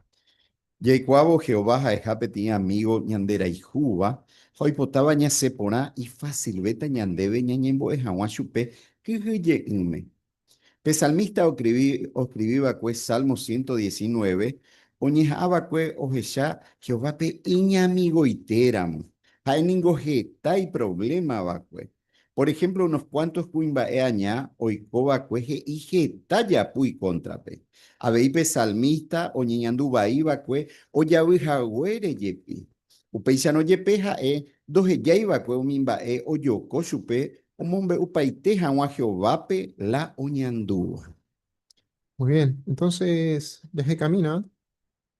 Jaikuaávo Jehová ha'eha peteĩ amígo ñanderayhúva ha oipotáva ñasẽ porã ifasilvéta ñandéve ñañembo'e hag̃ua chupe kyhyje'ỹme. Pe salmísta oskrivi va'ekue Salmo 119 oñeha'ã va'ekue ohecha Jehovápe iñamigoitéramo. Ha'e ningo heta iprovléma va'ekue. Por ehémplo, unos kuánto kuimba'e aña oiko va'ekue he'i heta japu ikóntrape. Avei pe salmísta oñeñandu vai va'ekue ojavy haguére jepi. Upéicharõ jepe ha'e ndohejái va'ekue umi mba'e ojoko chupe omombe'upaite hag̃ua Jehovápe la oñandúva. Muy bien, entonces jahecamína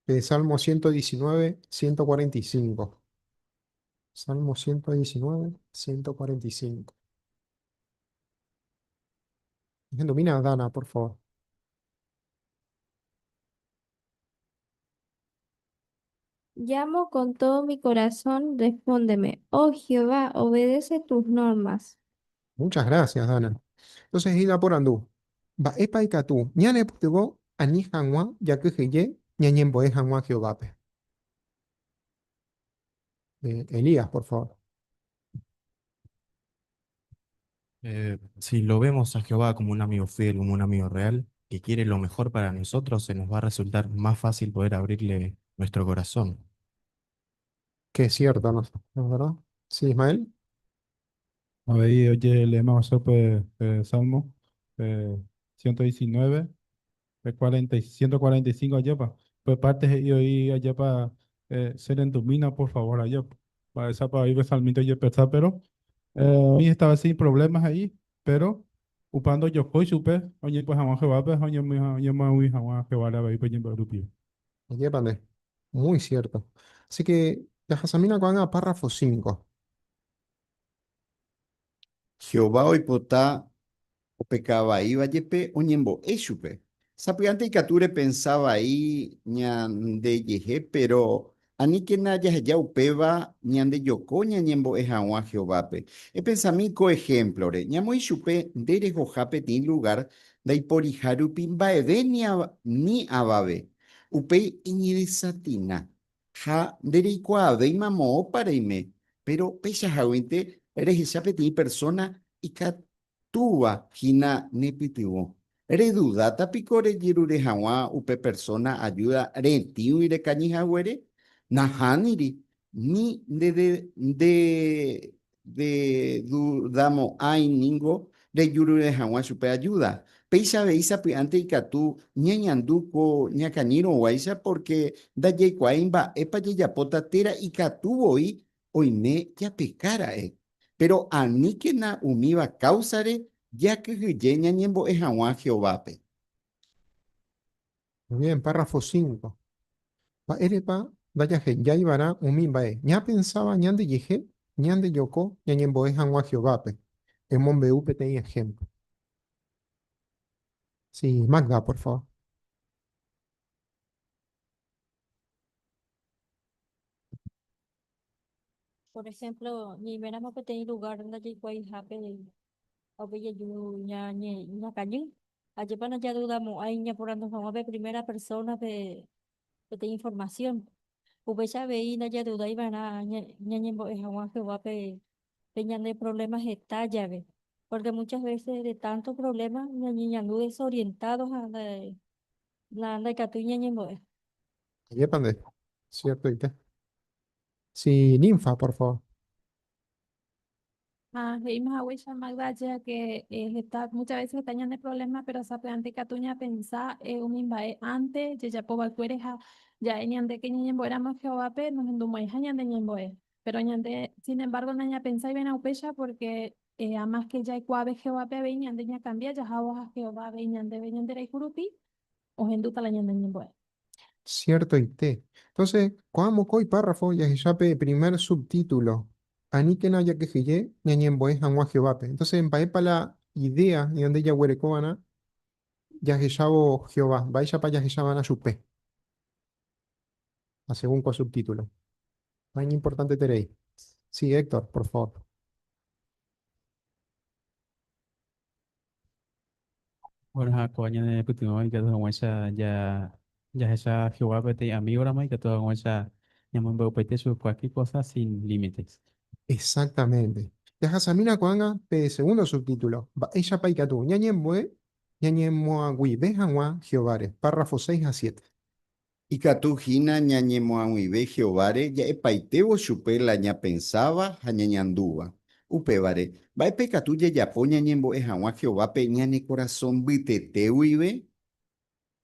pe Salmo 119, 145. Salmo 119, 145. Domina Dana, por favor. Llamo con todo mi corazón, respóndeme. Oh Jehová, obedece tus normas. Muchas gracias, Dana. Entonces, he'i aporandu, Mba'épa ikatu ñanepytyvõ ani hag̃ua jakyhyje ñañembo'e hag̃ua Jehovápe? Elías, por favor. Si lo vemos a Jehová como un amigo fiel, como un amigo real, que quiere lo mejor para nosotros, se nos va a resultar más fácil poder abrirle nuestro corazón. Que es cierto, ¿no? ¿No es verdad? Sí, Ismael. Avei ojeleéma chupe pe Salmo pe 119, pe 145 ajépa. Pe parte he'i oĩ ajépa cherendumína por favor ajépa. Mba'éichapa oĩ pe salmista ojepensa péro oĩ estaba sin problemas he'i péro upa ndojokói chupe oñembo'e hag̃ua Jehovápe ha oñemoag̃ui hag̃ua Jehováre avei pe ñembo'e rupive. Ajépa nde. Muy cierto. Así que jahasamína ko'ág̃a párrafo 5. Jehová oipota opeka vaíva jepe oñembo'e chupe. Sapy'ánte ikatu repensa vai ñandejehe, péro aníkena jaheja upéva ñandejoko ñañembo'e hag̃ua Jehovápe. Epensami ko ehémplore, ñamoĩ chupe nde rehoha peteĩ lugár ndaiporiha rupi mba'eve ni avave. Upéi eñedesatina Ha ndereikuaavéima moõpa reime, péro peichaháguinte rehecha peteĩ persóna ikatúva hína nepytyvõ. Redudáta piko rejerure hag̃ua upe persóna ajúda retĩgui rekañy haguére? Nahániri, ni nderedudamo'ãi ningo rejurure hag̃ua chupe ajúda. Péicha avei sapy'ánte ikatu ñañandu ko ñakañyrõguáicha pórke ndajaikuaái mba'épa jajapóta térã ikatu voi oime japeka ra'e. Péro aníkena umíva káusare jakyhyje ñañembo'e hag̃ua Jehovápe. Muy bien, párrafo 5. Mba'érepa ndajahejái va'erã umi mba'e ñapensáva ñandejehe ñandejoko ñañembo'e hag̃ua Jehovápe? Emombe'u peteĩ ehémplo. Sí, Magda, por favor. Por ejemplo, ñaiméramo peteĩ lugar ndajaikuaaihápe ha upéi jaju ñakañy, ajépa ndajadudamo'ãi ñaporandu hag̃ua pe primera persona-pe peteĩ información. Upéicha avei ndajadudái va'erã ñañembo'e hag̃ua Jehovápe pe ñane problema heta jave, porque muchas veces de tanto problema ñañeñandu desorientado ha ndaikatúi ñañembo'e. Ajépa nde, ciertoite. Sí, Ninfa, por favor. Ha he'íma haguéicha Magda ya que heta, muchas veces heta ñane problema, pero sapy'ánte ikatu ñapensa umi mba'e ante jajapo va'ekuére ha ja'e ñande que ñañembo'éramo Jehovápe nohendumo'ãiha ñande ñembo'e. Pero ñande, sin embargo, nañapensái va'erã upéicha porque a más que jaikuaave Jehovápe avei ñande ñakambia jahávo ha Jehová avei ñandéve ñanderayhu rupi ohendúta la ñande ñembo'e. Ciertoite. Entonces, ko'ã mokõi párrafo jahecha pe primer subtítulo, Aníkena jakyhyje ñañembo'e hag̃ua Jehovápe. Entonces, mba'épa la idea ñande jaguerekova'erã jahechávo Jehová? Mba'éichapa jahechava'erã chupe? A según ko subtítulo. Ha iñimportanteterei. Sí, Héctor, por favor. Bueno, ha ko'ã ñanepytyvõ ikatu hag̃uáicha jahecha Jehová peteĩ amígoramo ikatu hag̃uáicha ñamombe'upaite chupe cualquier cosa sin límites. Exactamente. Jahasamína ko'ág̃a pe segundo subtítulo, Mba'éichapa ikatu ñañembo'e ñañemoag̃uive hag̃ua Jehováre, párrafo 6 ha 7. Ikatu hína ñañemoag̃uive Jehováre ja'epaitévo chupe la ñapensáva ha ñañandúva. Upévare, mba'épa ikatu jajapo ñañembo'e hag̃ua Jehovápe ñane korasõ mbytete guive?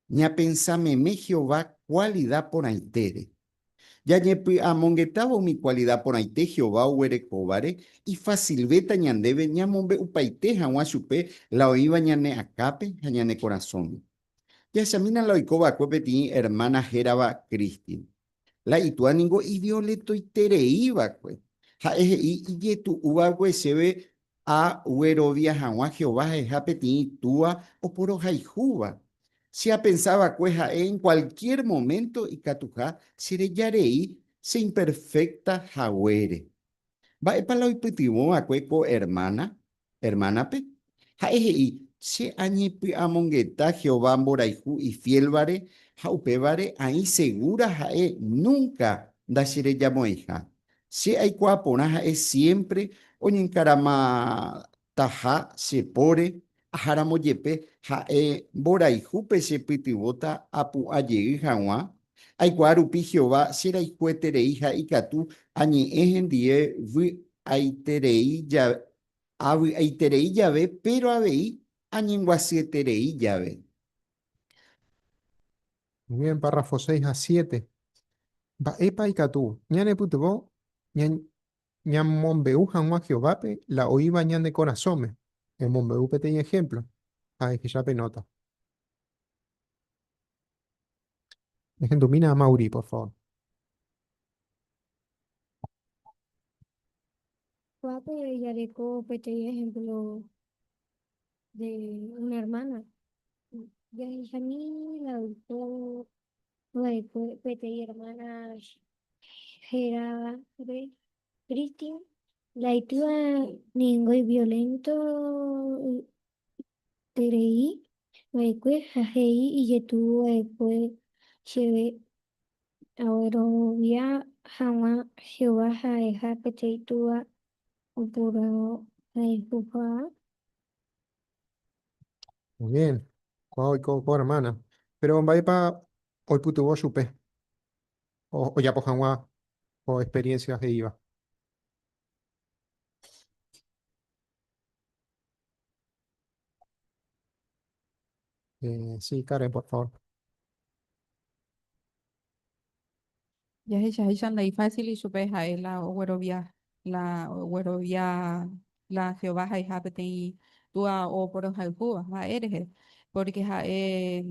Ñapensa meme Jehová kualida porãitére. Jañepy'amongetávo umi kualida porãite Jehová oguerekóvare, ifasilvéta ñandéve ñamombe'upaite hag̃ua chupe la oĩva ñane akãpe ha ñane korasõme. Jahechamína la oiko va'ekue peteĩ ermána hérava Kristin. La itúa ningo ivioletoiterei va'ekue. Ha'e he'i ijetu'u va'ekue chéve aguerovia hag̃ua Jehová ha'eha peteĩ Túa oporohayhúva. Che apensa va'ekue ha'e en kualkiér moménto ikatuha chereja rei cheimperfékta haguére. Mba'épa la oipytyvõ va'ekue ko ermána, ermánape? Ha'e he'i, Che añepy'amongeta Jehová mborayhu ifiélvare ha upévare aĩ segúra ha'e núnka ndacherejamo'ãiha. Che aikuaa porã ha'e siémpre oñenkaramataha che póre, aháramo jepe ha'e mborayhúpe chepytyvõta apu'ã jey hag̃ua. Aikuaa rupi Jehová cherayhueterei ha ikatu añe'ẽ hendie vy'aiterei jave, avy'aiterei jave péro avei añembyasyeterei jave. Muy bien, párrafo 6 ha 7. Mba'épa ikatu ñanepytyvõ ñamombe'u hag̃ua Jehovápe la oĩva ñane korasõme? Emombe'u peteĩ ehémplo ha ehecha pe nóta. Ehendumína a Mauri, por favor. Ko'ápe jareko peteĩ ehémplo de una hermana. Jahechami la oiko va'ekue peteĩ hermana héravape Kristin. La itúa ningo iviolénto terei va'ekue ha he'i ijetu'u va'ekue chéve aguerovia hag̃ua Jehová ha'eha peteĩ Túva oporohayhuha. Muy bien, kóa oiko ko hermana. Péro mba'épa oipytyvõ chupe ojapo hag̃ua ko experiencia he'íva? Sí, Karen, por favor. Jahechaháicha ndaifásil ichupe ha'e la oguerovia la oguerovia la Jehová ha'eha peteĩ túa oporohayhúva ha'e rehe, pórke ha'e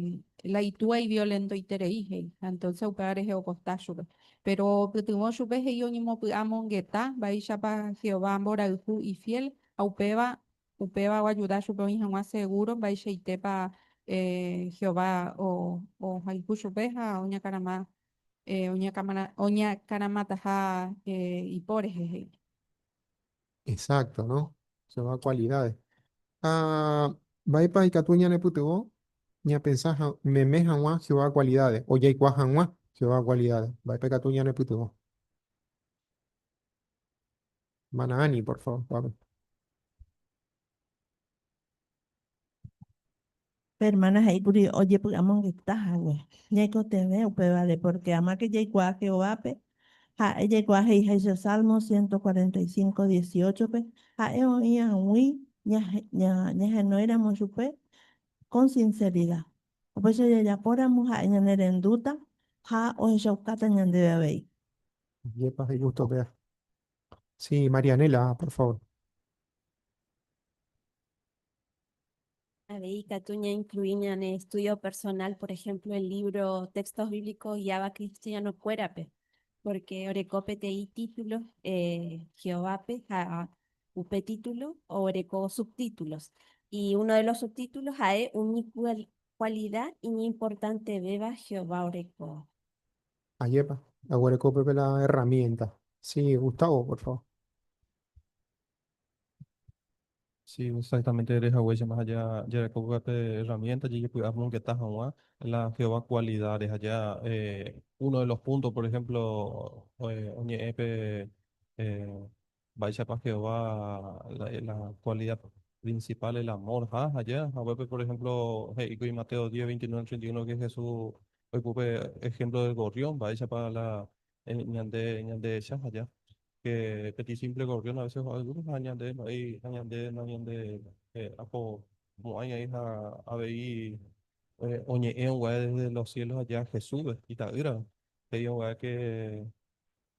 la itúa iviolentoiterei he'i, ha entónse upéva rehe okosta chupe. Péro opytyvõ chupe he'i oñemopy'amongeta mba'éichapa Jehová mborayhu ifiél ha upéva upéva oajuda chupe oĩ hag̃ua segúro mba'eichaitépa Jehová ohayhu chupe ha oñakarama oñakaramataha ipo rehe he'i. Exacto, no? Jehová cualidades. Ha mba'épa ikatu ñanepytyvõ ñapensa meme hag̃ua Jehová cualidades o jaikuaa hag̃ua Jehová cualidades? Mba'épa ikatu ñanepytyvõ? Hermana Ani, por favor. Vamos. Pe hermana he'íkuri ojepy'amongeta hague. Ñaikotevẽ upévare, pórke amáke jaikuaa Jehovápe, Ha'e jaikuaa he'iháicha Salmo 145, 18-pe, ha'e oĩ ag̃ui ñahenóiramo chupe con sinceridad. Upéicha jajapóramo ha'e ñanerendúta ha ohechaukáta ñandéve avei. Yepa, qué gusto ver. Sí, Marianela, por favor. Avei ikatu ñainclui ñane estudio personal, por ejemplo, el libro Textos Bíblicos guiaba cristiano-kuérape, porque oreko peteĩ título Jehovápe ha upe título oreko subtítulos. Y uno de los subtítulos ha'e umi cualidad iñimportantevéva Jehová orekóva. Ajépa, aguereko upépe la herramienta. Sí, Gustavo, por favor. Sí, exactamente, eres haguéicha más allá, jarekóvape herramienta, jejepy'amongeta hag̃ua la Jehová cualidades allá. Uno de los puntos, por ejemplo, oñe'ẽ pe mba'éichapa Jehová, la cualidad principal, el amor, ha allá, haguépe, por ejemplo, he'íkuri Mateo 10, 29 al 31 que Jesús oipupe ejemplo del gorrión, mba'éichapa la ñande ñandehecha allá que peteĩ simple gorrión a veces algunos ha ñande mba'éi ha ñande na ñande apo mo'ãi aĩ ha avei oñe'ẽ oguae desde los cielos allá Jesús ita'ýra he'i oguae que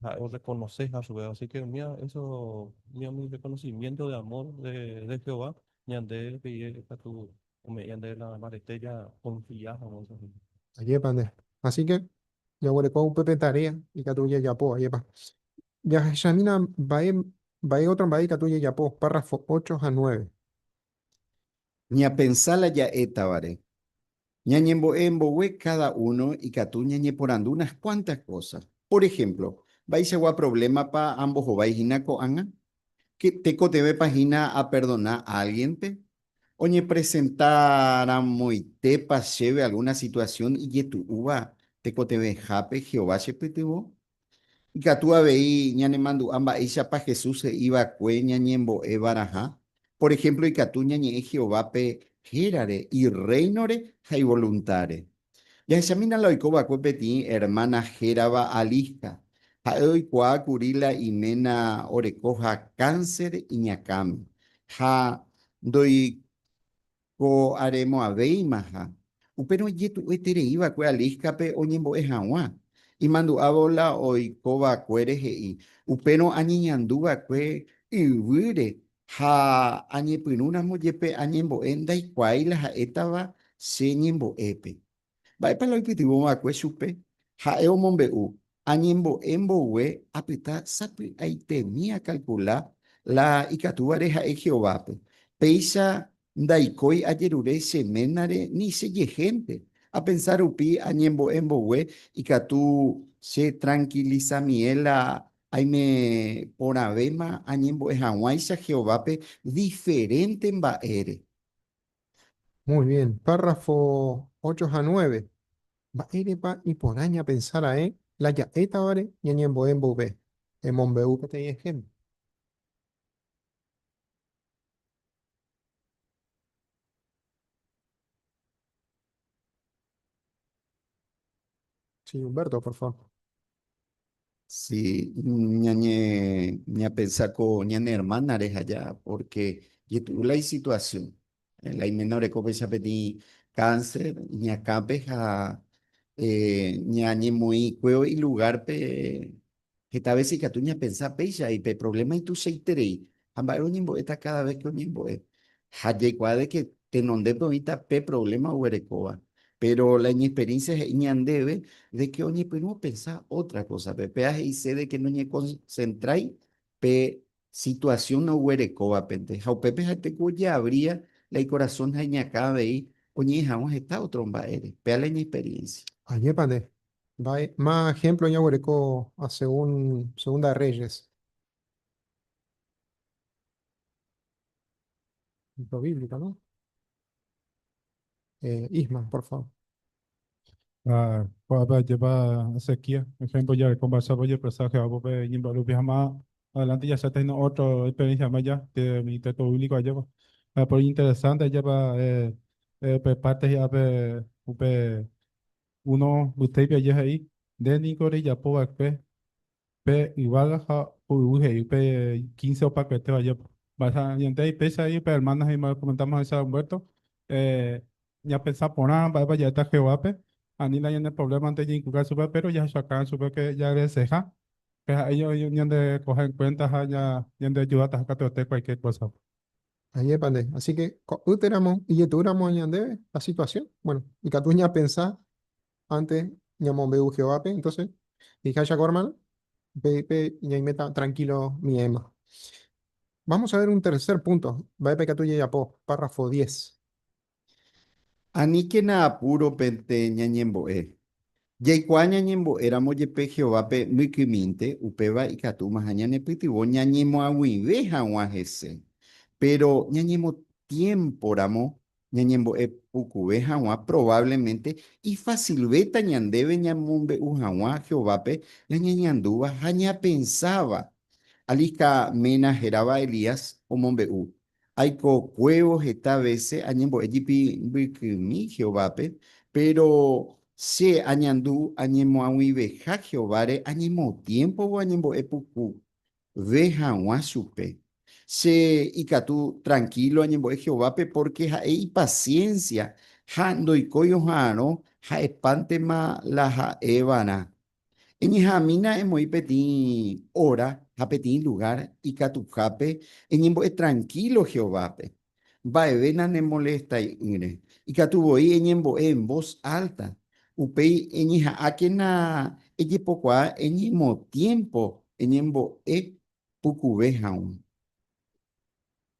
ha'e orreconoce ha chupe así que umía eso umía umi reconocimiento de amor de Jehová ñande he'i katu ome'ẽ ñande la mbarete ja confia hag̃ua chupe. Ajépa nde. Así que jaguereko upépe tarea ikatu jajapo, ajépa. Jahechamína mba'e mba'e otro mba'e ikatu jajapo, párrafo 8 ha 9. Ñapensa la ja'étavare. Ñañembo'e mbogue káda uno ikatu ñañeporandu unas kuántas kósa. Por ehémplo, Mba'eichagua provlémapa ambohovái hína ko'ág̃a? Tekotevẽpa hína aperdona álgienpe? Oñepresentaramoitépa chéve algúna situasión ijetu'úva tekotevẽhápe Jehová chepytyvõ? Ikatu avei ñanemandu'a mba'éichapa Jesús he'i va'ekue ñañembo'e va'erãha. Por ehémplo ikatu ñañe'ẽ Jehovápe hérare, Irréinore ha ivoluntáre. Jahechamína la oiko va'ekue peteĩ ermána hérava Aliska. Ha'e oikuaa kuri la iména orekóha kánser iñakãme ha ndoiko'aremo'ãvéimaha. Upérõ ijetu'ueterei va'ekue Aliskape oñembo'e hag̃ua. Imandu'ávo la oiko va'ekuére he'i, Upérõ añeñandu va'ekue yvýre Ha añepyrũramo jepe añembo'e ndaikuaái la ha'étava che ñembo'épe. Mba'épa la oipytyvõ va'ekue chupe? Ha'e omombe'u, Añembo'e mboyve apyta sapy'aitemi akalkula la ikatúvare ha'e Jehovápe. Péicha ndaikói ajerure che ménare ni chejehénte. Apensa rupi añembo'e mboyve ikatu che trankilisamiẽ la Aime porãvéma añembo'e hag̃uáicha Jehovápe diferénte mba'ére. Muy bien, párrafo 8 ha 9. Mba'érepa iporã ñapensa ra'e la ja'étavare ñañembo'e mboyve? Emombe'u peteĩ ehémplo. Sí, Humberto, por favor. Si ñañe ñapensa ko ñane hermana rehe allá, porque jetu'u la isituación. La iména oreko péicha peteĩ cáncer iñakãpe ha ñañemoĩkuévo ilugárpe heta vése ikatu ñapensa péicha y pe problema ituichaiterei ha mba'e oñembo'éta cada vez que oñembo'e. Ha jaikuaa de que tenondépe oĩta pe problema oguerekóva. Péro la iñexperiencia he'i ñandéve de que oñepyrũ opensa ótra kósape. Péva he'ise de que noñekonsentrái pe situasión oguerekóvapente. Ha upépe ha'ete ku ojeavria la ikorasõ ha iñakã avei oñe'ẽ hag̃ua heta ótro mba'ére. Péva la iñexperiencia. Ajépa nde. Mba'e ma ejemplo ñaguereko a según Segunda de Reyes. Lo bíblico, ¿no? Eh, Isma, por favor. Ah, ko'ápe ajépa Ezequías, ejemplo jareko mba'éichapa ojepresa Jehová pe iñembo'e rupi ha más adelante jahecháta hína otro experiencia más ya que umi texto bíblico ajépa. Ha por interesante ajépa eh, eh, pe parte hi'ápe upe uno mbytéipe aje he'i, nde niko rejapo va'ekue. Pe yvága ha yvy he'i pe 15 opakuetéva jepe. Mba'éicha ñande péicha he'i pe hermana he'i comentamos he'i Humberto, eh, ñapensa porã mba'épa ja'éta Jehovápe, ani la ñane problema-nte jainculca chupe, pero jahechauka chupe que jaagradecerha, pe ha'e ñande coge en cuenta ha ñande ayudátaha katuete cualquier cosa. Ajépa nde. Así que ko'ýteramo ijetu'úramo ñandéve la situación, bueno, ikatu ñapensa antes ñamombe'u Jehovápe, entonces, he'iháicha ko hermano, upépe ñaiméta tranquilo miẽma. Vamos a ver un tercer punto, mba'épa ikatu jajapo, párrafo 10. Aníkena apúropente ñañembo'e. Jaikuaa ñañembo'éramo jepe Jehovápe mbykymínte, upéva ikatúmaha ñanepytyvõ ñañemoag̃uive hag̃ua hese. Péro ñañemotiémporamo ñañembo'e pukuve hag̃ua, provávlemente ifasilvéta ñandéve ñamombe'u hag̃ua Jehovápe la ñañandúva ha ñapensáva. Aliska ména hérava Elías omombe'u, Aikokuévo heta vése añembo'e jepi mbykymi Jehovápe, péro che añandu añemoag̃uiveha Jehováre añemotiémpovo añembo'e pukuve hag̃ua chupe. Che ikatu trankílo añembo'e Jehovápe pórke ha'e ipasiénsia ha ndoikói oha'arõ ha'epántema la ha'evarã. Eñeha'ãmína emoĩ peteĩ óra ha peteĩ lugár ikatuhápe eñembo'e trankílo Jehovápe. Mba'eve nanemolestai'ỹre. Ikatu voi eñembo'e en vos álta. Upéi eñeha'ãkena ejepokuaa eñemotiémpo eñembo'e pukuve hag̃ua.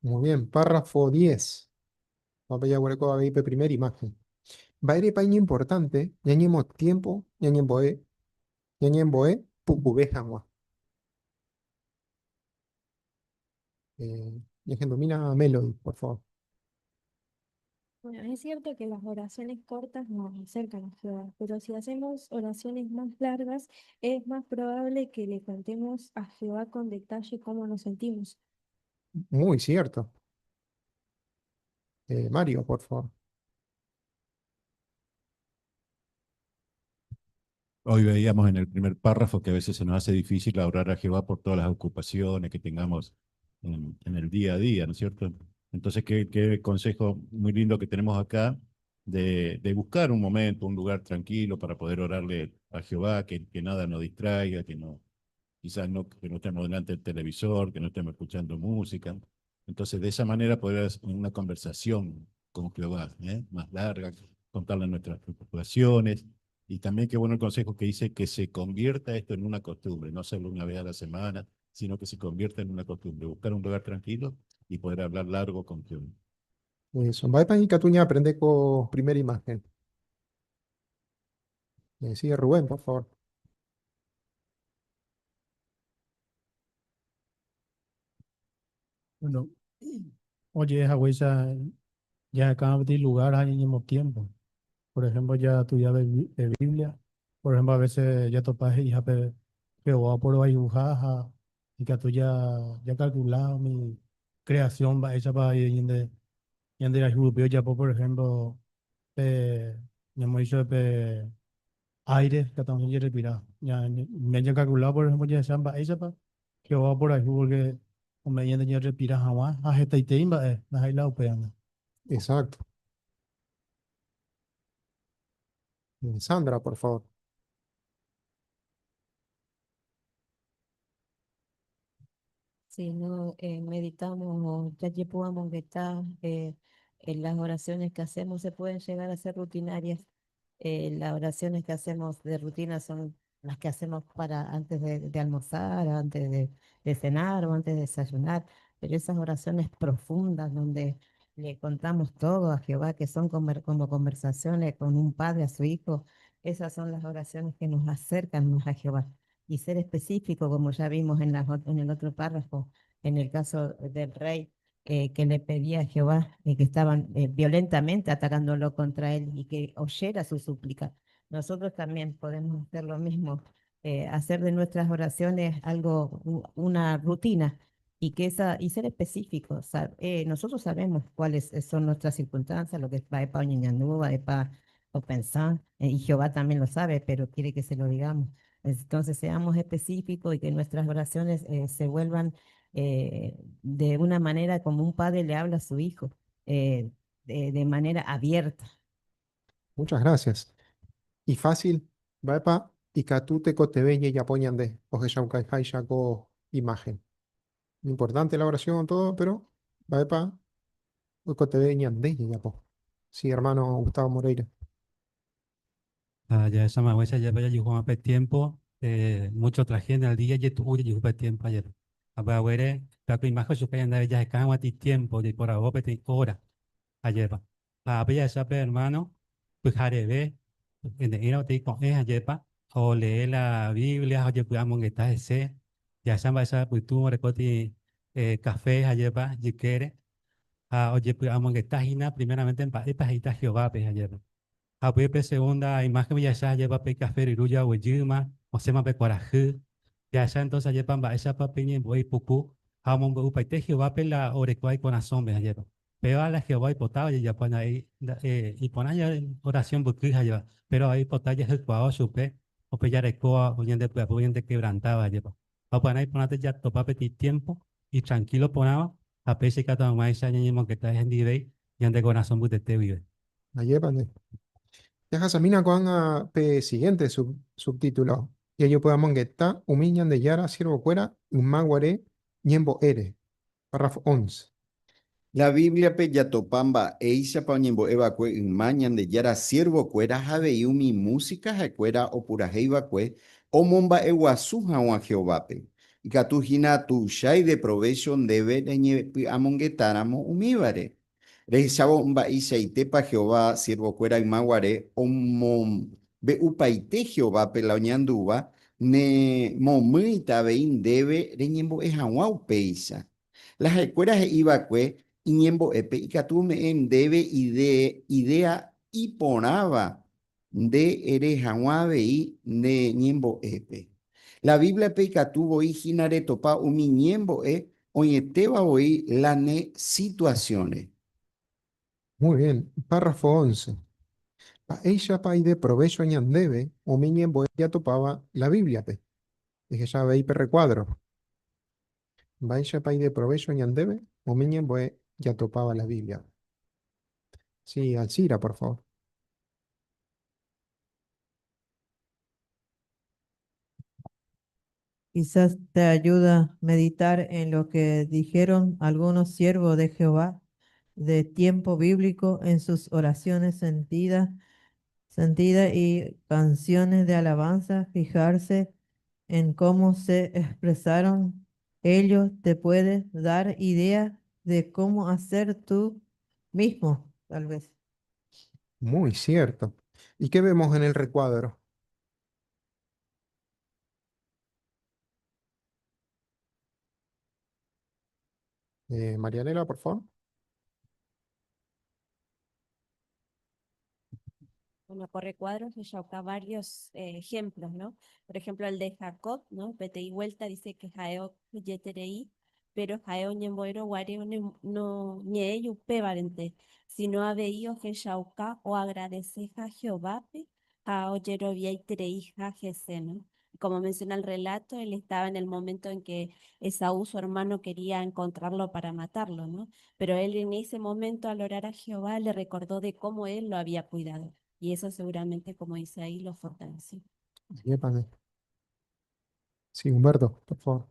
Muy bien, párrafo 10. Ko'ápe jaguereko avei pe primer imagen. Mba'érepa iñimportánte ñañemotiémpo ñañembo'e ñañembo'e pukuve hag̃ua? Eh, ñahendumína a Melody, por favor. Bueno, es cierto que las oraciones cortas nos acercan a Jehová, pero si hacemos oraciones más largas, es más probable que le contemos a Jehová con detalle cómo nos sentimos. Muy cierto. Mario, por favor. Hoy veíamos en el primer párrafo que a veces se nos hace difícil orar a Jehová por todas las ocupaciones que tengamos en el día a día, ¿no es cierto? Entonces, qué consejo muy lindo que tenemos acá de buscar un momento, un lugar tranquilo para poder orarle a Jehová, que nada nos distraiga, que no, quizás no, que no estemos delante del televisor, que no estemos escuchando música. Entonces, de esa manera poder hacer una conversación con Jehová, ¿eh? Más larga, contarle nuestras preocupaciones. Y también qué bueno el consejo que dice que se convierta esto en una costumbre, no solo una vez a la semana, sino que se convierta en una costumbre, buscar un lugar tranquilo y poder hablar largo con Jehová. Eso. Mba'épa ikatu ñaaprende ko primera imagen. Sigue Rubén, por favor. Bueno, oye, haguéicha jaheka peteĩ lugar ha ñañemotiempo. Por ejemplo, ya estudiar de Biblia. Por ejemplo, a veces jatopa he'ihápe Jehová oporohayhuha ha ikatu ja jakalkula umi creación mba'éichapa ñande ñanderayhu rupi ojapo, por ejemplo, pe ñamoĩ chupe pe aire ikatu hag̃ua jerrespira. Ñakalkula, por ejemplo, jahecha mba'éichapa Jehová oporayhu porque ome'ẽ ñande jarrespira hag̃ua ha hetaitei mba'e ndaha'éi la upévante. Exacto. Sandra, por favor. Si no meditamos o jajepy'amongeta en las oraciones que hacemos se pueden llegar a ser rutinarias. Las oraciones que hacemos de rutina son las que hacemos para antes de almorzar, antes de cenar o antes de desayunar, pero esas oraciones profundas donde le contamos todo a Jehová, que son como conversaciones con un padre a su hijo, esas son las oraciones que nos acercan más a Jehová. Y ser específico, como ya vimos en el otro párrafo, en el caso del rey que le pedía a Jehová, que estaban violentamente atacándolo contra él y que oyera su súplica. Nosotros también podemos hacer lo mismo, hacer de nuestras oraciones algo, una rutina y, que esa, y ser específicos. Nosotros sabemos cuáles son nuestras circunstancias, lo que va pa oñeñandu, va pa o pensar, y Jehová también lo sabe, pero quiere que se lo digamos. Entonces, seamos específicos y que nuestras oraciones eh, se vuelvan eh, de una manera como un padre le habla a su hijo, eh, de manera abierta. Muchas gracias. Y fácil, mba'épa ikatu tekotevẽ jajapo ñande ohechaukaháicha ko imagen. Importante la oración, todo, pero mba'épa oikotevẽ ñande jajapo. Sí, hermano Gustavo Moreira. Ha jahechamaguéicha ajépa jajuhu pe tiempo, mucho trajín al día jetu'u jajuhu pe tiempo ajépa. Ha pe haguére pe imagen ochuka ñandéve jaheka hag̃ua tiempo jaiporavo peteĩ hora ajépa. Ha ápe jahecha pe hermano pyhareve ne'ĩra peteĩ ko'ẽ ajépa olee la Biblia ha ojepy'amongeta hese, jahecha mba'éicha pytũ orekóti café ajépa jykére ha ojepy'amongeta hína primeramente mba'épa he'íta Jehovápe ajépa. Ha upéi pe segunda imágenpe jahecha ajépa pe café ryru jaguejýma, osẽma pe kuarahy. Jahecha entonces ajépa mba'éichapa pe ñembo'e ipuku ha omombe'upaite Jehovápe la orekóva ikorasõme ajépa. Péva la Jehová oipotáva jajapo ndaha'éi iporã oración mbyky ajépa, péro avei oipota jahykuaáva chupe upe jarekóva ñande py'apy ñandekebrantáva ajépa. Ha upearã iporãta jatopa peteĩ tiempo itrankílo porãva ha péicha ikatu hag̃uáicha ñañemongeta hendivéi ñande korasõ mbytete guive. Ajépa nde. Jahasamína ko'ág̃a pe siguiente subtítulo, Jajopy'amongeta umi Ñandejára siervokuéra yma guare ñembo'ére, párrafo 11. La Bíbliape jatopa mba'éichapa oñembo'e va'ekue yma Ñandejára siervokuéra ha avei umi músika ha'ekuéra opurahéi va'ekue omomba'eguasu hag̃ua Jehovápe. Ikatu hína tuicha ideprovécho ndéve reñepy'amongetáramo umívare. Rehechávo mba'eichaitépa Jehová siervokuéra yma guare omombe'upaite Jehovápe la oñandúva, ne momýita avei ndéve reñembo'e hag̃ua upéicha. La ha'ekuéra he'i va'ekue iñembo'épe ikatu ome'ẽ ndéve idéa iporãva nde ere hag̃ua avei ne ñembo'épe. La Bíbliape ikatu voi hína retopa umi ñembo'e oĩetéva voi la ne situasiõre. Muy bien, párrafo 11. Mba'éichapa ideprovécho ñandéve umi ñembo'e jatopáva la Bíbliape? Ehecha avei pe rekuádro. Mba'éichapa ideprovécho ñandéve umi ñembo'e jatopáva la Bíbliape? Sí, Alcira, por favor. Quizás te ayuda a meditar en lo que dijeron algunos siervos de Jehová de tiempo bíblico en sus oraciones sentidas sentida y canciones de alabanza, fijarse en cómo se expresaron ellos te puede dar idea de cómo hacer tú mismo, tal vez. Muy cierto. ¿Y qué vemos en el recuadro? Eh, Marianela, por favor. Bueno, corre cuadros de varios eh, ejemplos, ¿no? Por ejemplo, el de Jacob, ¿no? Peteĩ vuelta dice que ha'e okyhyjeterei, pero ha'e oñembo'érõ guare noñe'ẽi upévarente, sino avei ohechauka oagradeseha Jehovápe ha ojeroviaitereiha hese, ¿no? Como menciona el relato, él estaba en el momento en que Esaú, su hermano, quería encontrarlo para matarlo, ¿no? Pero él en ese momento, al orar a Jehová, le recordó de cómo él lo había cuidado. Y eso seguramente, como dice ahí, lo fortaleció. Sí, Humberto, por favor.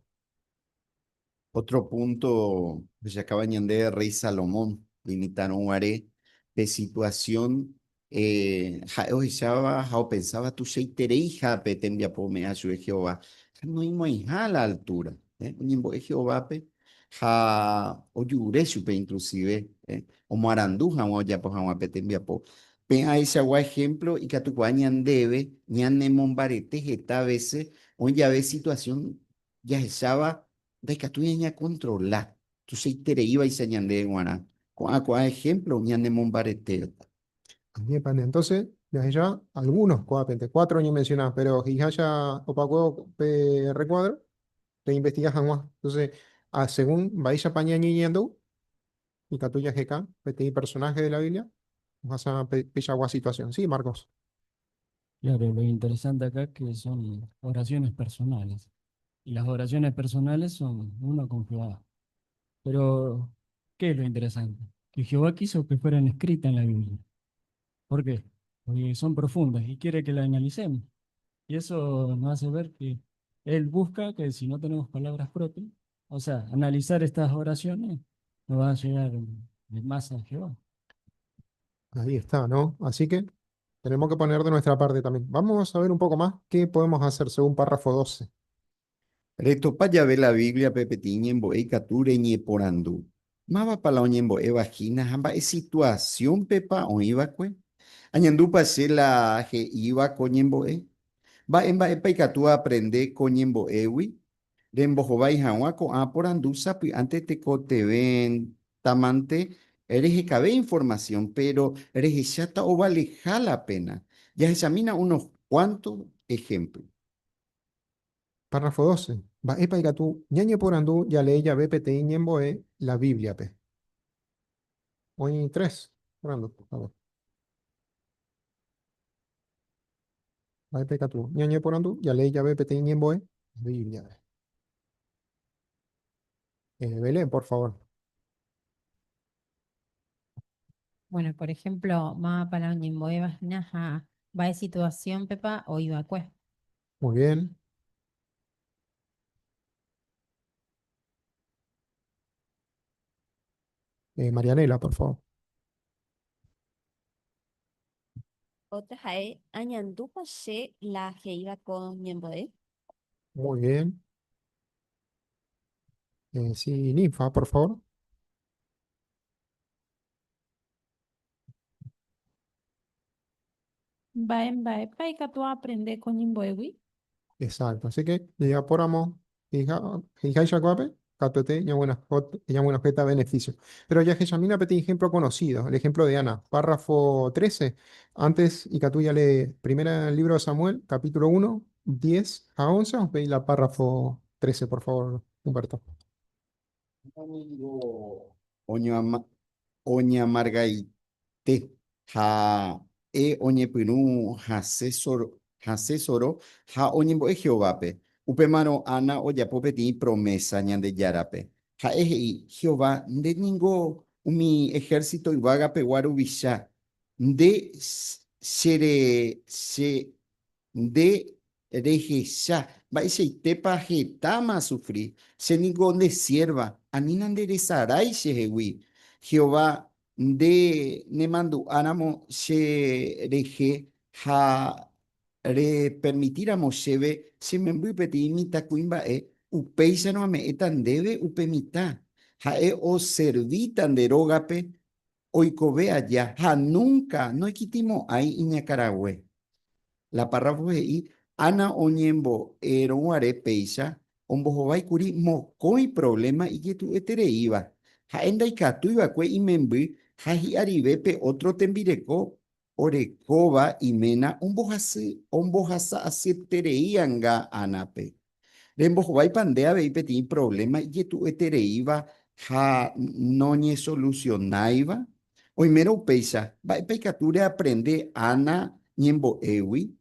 Otro punto ohechaukáva ñande rréi Salomón imitãrõ guare pe situasión ha'e ohecháva ha opensáva tuichaitereiha pe tembiapo ome'ẽva chupe Jehová, ha noĩmo'ãiha a la altura. Oñembo'e Jehovápe ha ojure chupe inclusive omoarandu hag̃ua ojapo hag̃ua pe tembiapo. Pe ãichagua ehémplo ikatukuaa ñandéve ñanemombarete heta vése oĩ jave situasión jahecháva ndaikatúi ñañakontrola tuichaitereívaicha ñandéve g̃uarã. Ko'ã ko'ã ehémplo ñanemombaretéta. Añépane, entonces jahecha algunos ko'ápente, cuatro oñemenciona, pero he'iháicha opakuévo pe recuadro, reinvestiga hag̃ua. Entonces, a según mba'éichapa ñañeñandu, ikatu jaheka peteĩ personaje de la Biblia, ohasa peichagua situación. Sí, Marcos. Claro, lo interesante acá es que son oraciones personales. Y las oraciones personales son uno con Jehová. Pero, ¿qué es lo interesante? Que Jehová quiso que fueran escritas en la Biblia. ¿Por qué? Porque son profundas y quiere que las analicemos. Y eso nos hace ver que Él busca que si no tenemos palabras propias, o sea, analizar estas oraciones nos va a llegar más a Jehová. Ahí está, ¿no? Así que tenemos que poner de nuestra parte también. Vamos a ver un poco más qué podemos hacer según párrafo 12. Retopa jave la Biblia-pe peteĩ ñembo'e ikatu reñeporandu, Mávapa la oñembo'éva hína ha mba'e situasiónpepa oĩ va'ekue? Añandúpa che la he'íva ko ñembo'e? Mba'e mba'épa ikatu aaprende ko ñembo'égui? Rembohovái hag̃ua ko'ã porandu sapy'ánte tekotevẽtamante rehekave informasión, péro rehecháta ovaleha la péna. Jahechamína unos kuánto ehémplo. Párrafo 12. Mba'épa ikatu ñañeporandu jalee jave peteĩ ñembo'e la Bíbliape? Oĩ tres porandu. A ver. Mba'épa ikatu ñañeporandu jalee jave peteĩ ñembo'e la Bíbliape? Belén, por favor. Bueno, por ejemplo, mávapa la oñembo'éva hína ha mba'e situación-pepa oĩ va'ekue. Muy bien. Marianela, por favor. Otra ha'e añandúpa che la he'íva ko ñembo'e. Muy bien. Sí, Ninfa, por favor. Mba'e mba'épa ikatu aaprende ko ñembo'égui? Exacto. Así que jajapóramo he'iháicha ko'ápe, katuete ñaguenohẽta beneficio. Pero jahechamína peteĩ ejemplo conocido, el ejemplo de Ana. Párrafo 13. Antes ikatu jalee primera el libro de Samuel, capítulo 1, 10 a 11. Vamos a pedir la párrafo 13, por favor, Humberto. Ningo oñamargaite ha'e oñepyrũ hasẽ soro ha oñembo'e Jehovápe. Upémarõ Ana ojapo peteĩ promésa Ñandejárape. Ha'e he'i, Jehová, nde ningo umi ehérsito yvagapegua ruvicha, nde che Nde rehecha mba'eichaitépa hetáma asufri, che ningo nde siérva, anína nderesarái chehegui. Jehová, nde nemandu'áramo che rehe ha repermitíramo chéve che memby peteĩ mitãkuimba'e, upéicharõ ame'ẽta ndéve upe mitã. Ha'e oservíta nde rógape Oikove aja ha núnka noikytĩmo'ãi iñakãrague. La párrafo he'i, Ana oñembo'érõ guare péicha, ombohovái kuri mokõi provléma ijetu'uetereíva. Ha'e ndaikatúi va'ekue imemby ha hi'arive pe ótro tembireko orekóva iména ombohasa asyeterei anga Ánape. Rembohováipa nde avei peteĩ provléma ijetu'uetereíva ha noñesolusionáiva? Oimérõ upéicha, mba'épa ikatu reaprende Ana ñembo'égui?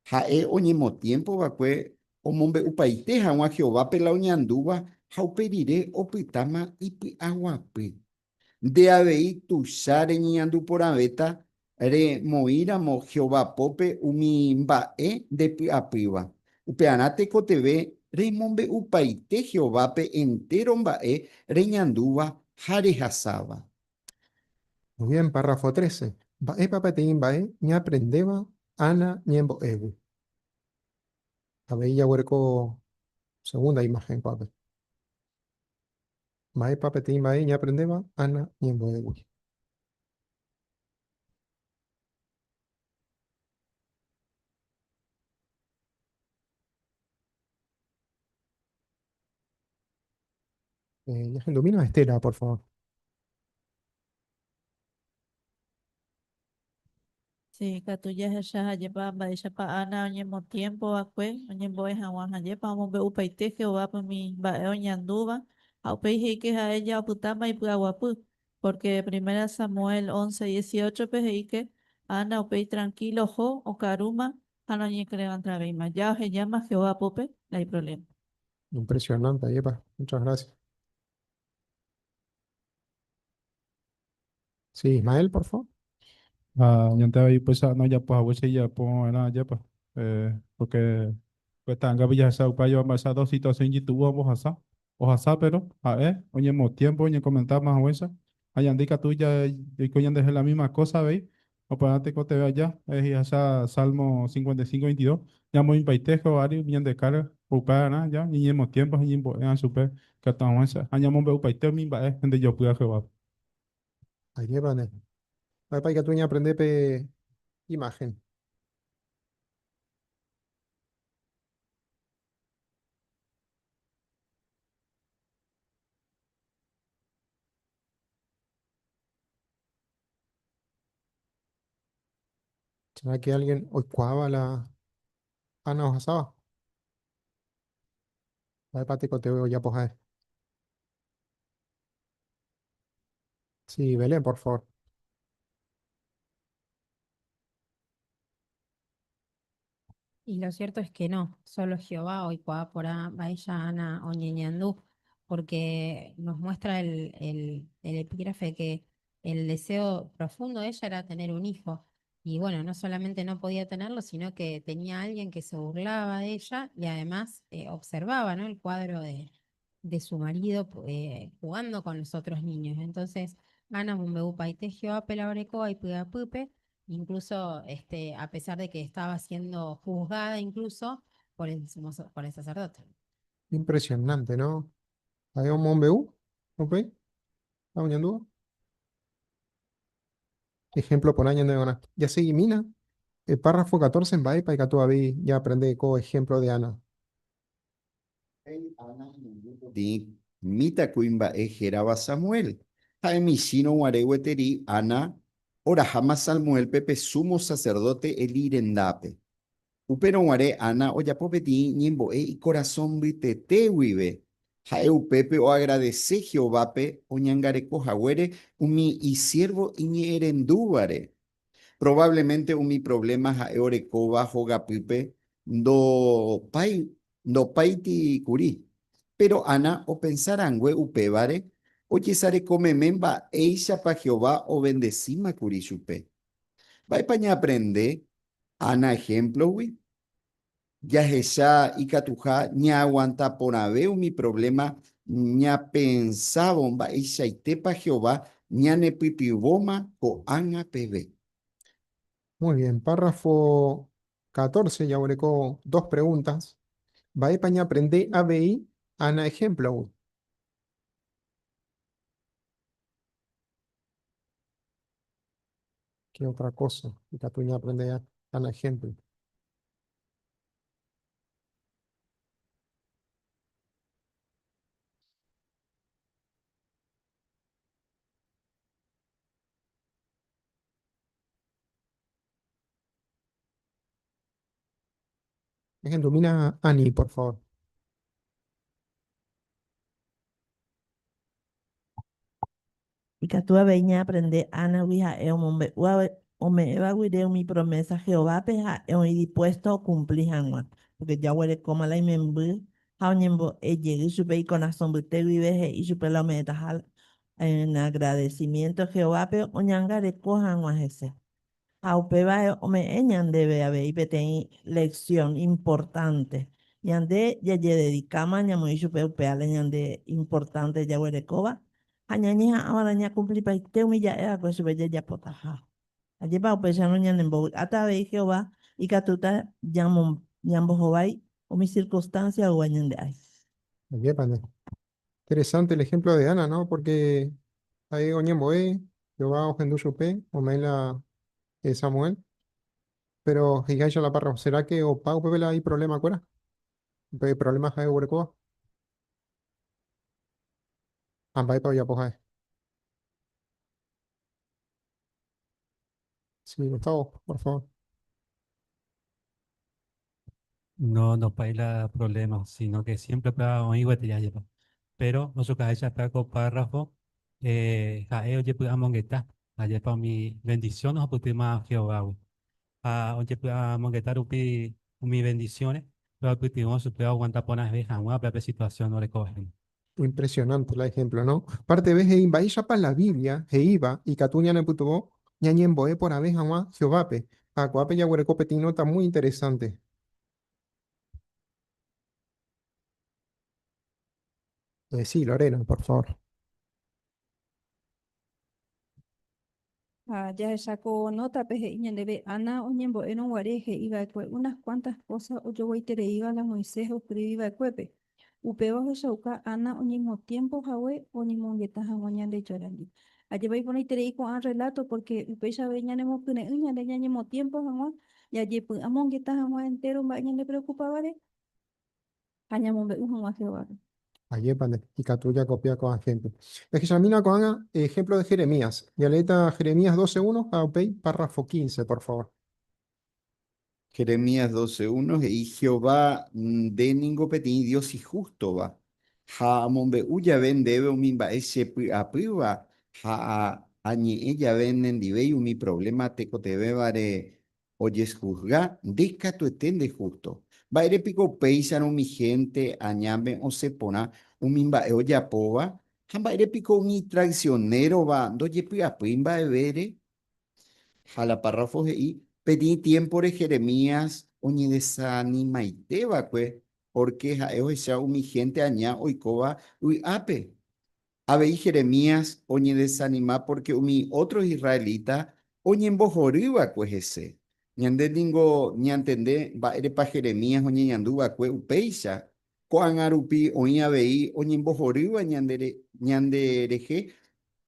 Ha'e oñemotiémpo va'ekue omombe'upaite hag̃ua Jehovápe la oñandúva ha upe rire opytáma ipy'aguapy. Nde avei tuicha reñeñandu porãvéta remoĩramo Jehová pópe umi mba'e ndepy'apýva. Upearã tekotevẽ remombe'upaite Jehovápe entéro mba'e reñandúva ha rehasáva. Muy bien, párrafo 13. Mba'épa peteĩ mba'e ñaaprendéva Ana ñembo'égui? Avei jaguereko segunda imagen ko'ápe. Mba'épa peteĩ mba'e ñaaprendéva Ana ñembo'égui? Ñahendumína a Estela, por favor. Sí, katu jahecha hajépa mba'éichapa Ana oñemotiémpo va'ekue oñembo'e hag̃ua hajépa omombe'upaite Jehovápe umi mba'e oñandúva ha upéi he'i ke ha'e ja opytáma ipy'aguapy, pórke primera Samuel once dieciocho-pe he'i ke Ana upéi trankílo oho okarúma. Ha noñequebrantavéima. Ja ohejáma Jehová pópe la iproblema. Impresionante, Yepa. Muchas gracias. Sí, Ismael, por favor. Ha ñande avei upéicha no japo haguéicha ijapo va'erã ajépa, porque pe ta'anga jahecha upéva ojeguamba'echa dos situación ijetu'u ombohasa, ohasa pero ha'e oñemotiempo oñekomenta haguéicha ha ñande ikatu jaiko ñandejehe la misma cosa avei, oparã tekotevẽ aja, jahecha Salmo 55, 22, ñamoĩmbaite Jehová ári umi ñande carga, upevarã ja ñañemotiempo ha ñañembo'e chupe ikatu hag̃uáicha ha ñamombe'upaite umi mba'e ñandejopýva Jehovápe. Ajépa nde. Mba'épa ikatu ñaaprende pe imagen. ¿Será que alguien oikuaáva la Ana ohasáva? Mba'épa tekotevẽ ojapo ha'e? Sí, Belén, por favor. Y lo cierto es que no, solo Jehová oikuaa porã mba'éicha Ana oñeñandu, porque nos muestra el epígrafe que el deseo profundo de ella era tener un hijo. Y bueno, no solamente no podía tenerlo, sino que tenía alguien que se burlaba de ella y además observaba, ¿no?, el cuadro de su marido jugando con los otros niños. Entonces, Ana omombe'upaite Jehovápe la orekóva ipy'apýpe, incluso a pesar de que estaba siendo juzgada incluso por el sacerdote. Impresionante, ¿no? Ha'e omombe'u, ok? Oñandúva. Ejemplo porã ñandéve g̃uarã. Jaseguimína el párrafo 14 mba'épa ikatu avei jaaprende ko ejemplo de Ana. Peteĩ mitãkuimba'e hérava Samuel. Ha'e michĩrõ guare gueteri Ana oraháma Samuélpe pe súmo saserdóte Elí rendápe. Upérõ guare Ana ojapo peteĩ ñembo'e ikorasõ mbytete guive. Ha'e upépe oagradese Jehovápe oñangareko haguére umi isiérvo iñe'ẽrendúvare. Provávlemente umi provléma ha'e orekóva hogapýpe ndopái ndopáiti kuri. Péro Ana opensa rangue upévare, ojesareko meme mba'éichapa Jehová ovendesíma kuri chupe. Mba'épa ñaaprende Ana ehémplogui? Jahecha ikatuha ñaaguanta porãve umi provléma ñapensávo mba'eichaitépa Jehová ñanepytyvõma ko'ág̃a peve. Muy bien, párrafo 14, jaguereko dos preguntas. Mba'épa ñaaprende avei Ana ehémplogui? ¿Qué otra cosa ikatu ñaaprende Ana ejemplo? Ejemplo, Ani, por favor. Ikatu avei ñaaprende Ánagui ha'e omombe'u ome'ẽva guive umi promésa Jehovápe ha'e oĩ dispuésto okumpli hag̃ua, pórke jaguerekóma la imemby ha oñembo'e jey chupe ikorasõ mbyte guive he'i chupe la ome'ẽtaha en agradesimiénto Jehovápe oñangareko hag̃ua hese. Ha upéva ome'ẽ ñandéve avei peteĩ lección importante. Ñande jajededikáma ñamoĩ chupe upéva la ñande importante jaguerekóva ha ñañeha'ãva'erã ñakumplipaite umi ja'e va'ekue chupe jajapotaha. Ajépa upéicharõ ñanembovy'áta avei Jehová ikatúta ñambohovái umi circunstancia oúva ñande ári. Ajépa nde. Interesante el ejemplo de Ana, ¿no? Porque ha'e oñembo'e, Jehová ohendu chupe, ome'ẽ la Samuel, pero he'iháicha la párrafo, ¿será que opa upépe la iproblema kuéra? Upe problema ha'e oguerekóva? Ha mba'épa ojapo ha'e? Sí, Gustavo, por favor. No, no paila problema, sino que siempre pa oĩ gueteri ajépa. Pero ochokaháicha pe ko párrafo ha'e ojepy'amongeta, ajépa umi bendición ohupytýma Jehovágui. Ha ojepy'amongeta rupi umi bendición-re, pe oipytyvõ chupe oaguanta porãve hag̃ua pe situación orekóva hína. Impresionante la ejemplo, no? Parte B he'i mba'éichapa la Biblia he'íva ikatu ñanepytyvõ ñañembo'e porãve hag̃ua Jehovápe. Ha ko'ápe jaguereko peteĩ nota muy interesante. Sí, Lorena, por favor. Ha jahecha ko nótape he'i ñandéve Ana oñembo'érõ guare he'i va'ekue unas kuántas kósa ojoguaitereíva la Moisés oskrivi va'ekuépe. Upéva ohechauka Ana oñemotiémpo hague oñemongeta hag̃ua Ñandejárandi. Ajépa iporãiterei ko'ã rreláto pórke upéicha avei ñanemokyre'ỹ ñande ñañemotiémpo hag̃ua jajepy'amongeta hag̃ua entéro mba'e ñandepreokupávare ha ñamombe'u hag̃ua Jehovápe. Ajépa nde ikatu jakopia ko'ã ejemplo. Ejechamína ko'ág̃a ejemplo de Jeremías. Jaleéta Jeremías 12.1 ha upéi párrafo 15, por favor. Jeremías 12.1 he'i, Jehová, nde ningo peteĩ Dios ihústova, ha amombe'u jave ndéve umi mba'e chepy'apýva ha añe'ẽ jave nendivéi umi provléma tekotevẽvare Ojejuzga, nde katuete nde justo. Mba'ére piko upéicharõ umi hénte añáme osẽ porã umi mba'e ojapóva? Ha mba'ére piko umi itraisionérova ndojepy'apýi mba'evére? Ha la párrafo he'i, Peteĩ tiémpore Jeremías oñedesanimaite va'ekue pórke ha'e ohecha umi hénte aña oikóva vy'ápe. Avei Jeremías oñedesanima pórke umi ótro israelita oñembohory va'ekue hese. Ñande ningo ñantende mba'érepa Jeremías oñeñandu va'ekue upéicha. Ko'ág̃a rupi oĩ avei oñembohorýva ñanderehe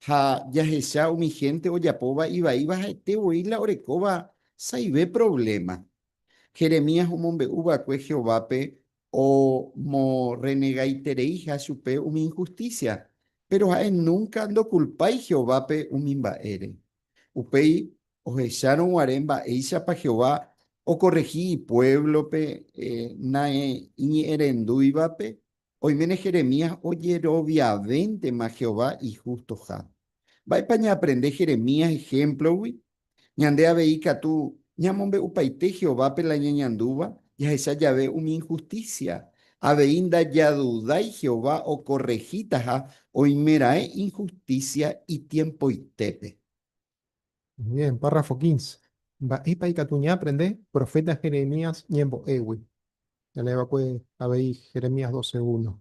ha jahecha umi hénte ojapóva ivaíva ha'ete voi la orekóva sa'ive provléma. Jeremías omombe'u va'ekue Jehovápe omorrenegaitereiha chupe umi inhustísia, péro ha'e núnka ndokulpái Jehovápe umi mba'ére. Upéi ohechárõ guare mba'éichapa Jehová okorrehi ipuévlope naiñe'ẽrendúivape, oiméne Jeremías ojeroviavéntema Jehová ihustoha. Mba'épa ñaaprende Jeremías ehémplogui? Ñande avei katu ñamombe'upaite Jehovápe la ñañandúva jahecha jave umi inhustísia. Avei ndajadudái Jehová okorrehítaha oimeraẽ inhustísia itiempoitépe. Bien, párrafo 15. Mba'épa ikatu ñaaprende proféta Jeremías ñembo'égui? Jalee va'ekue avei Jeremías 12.1.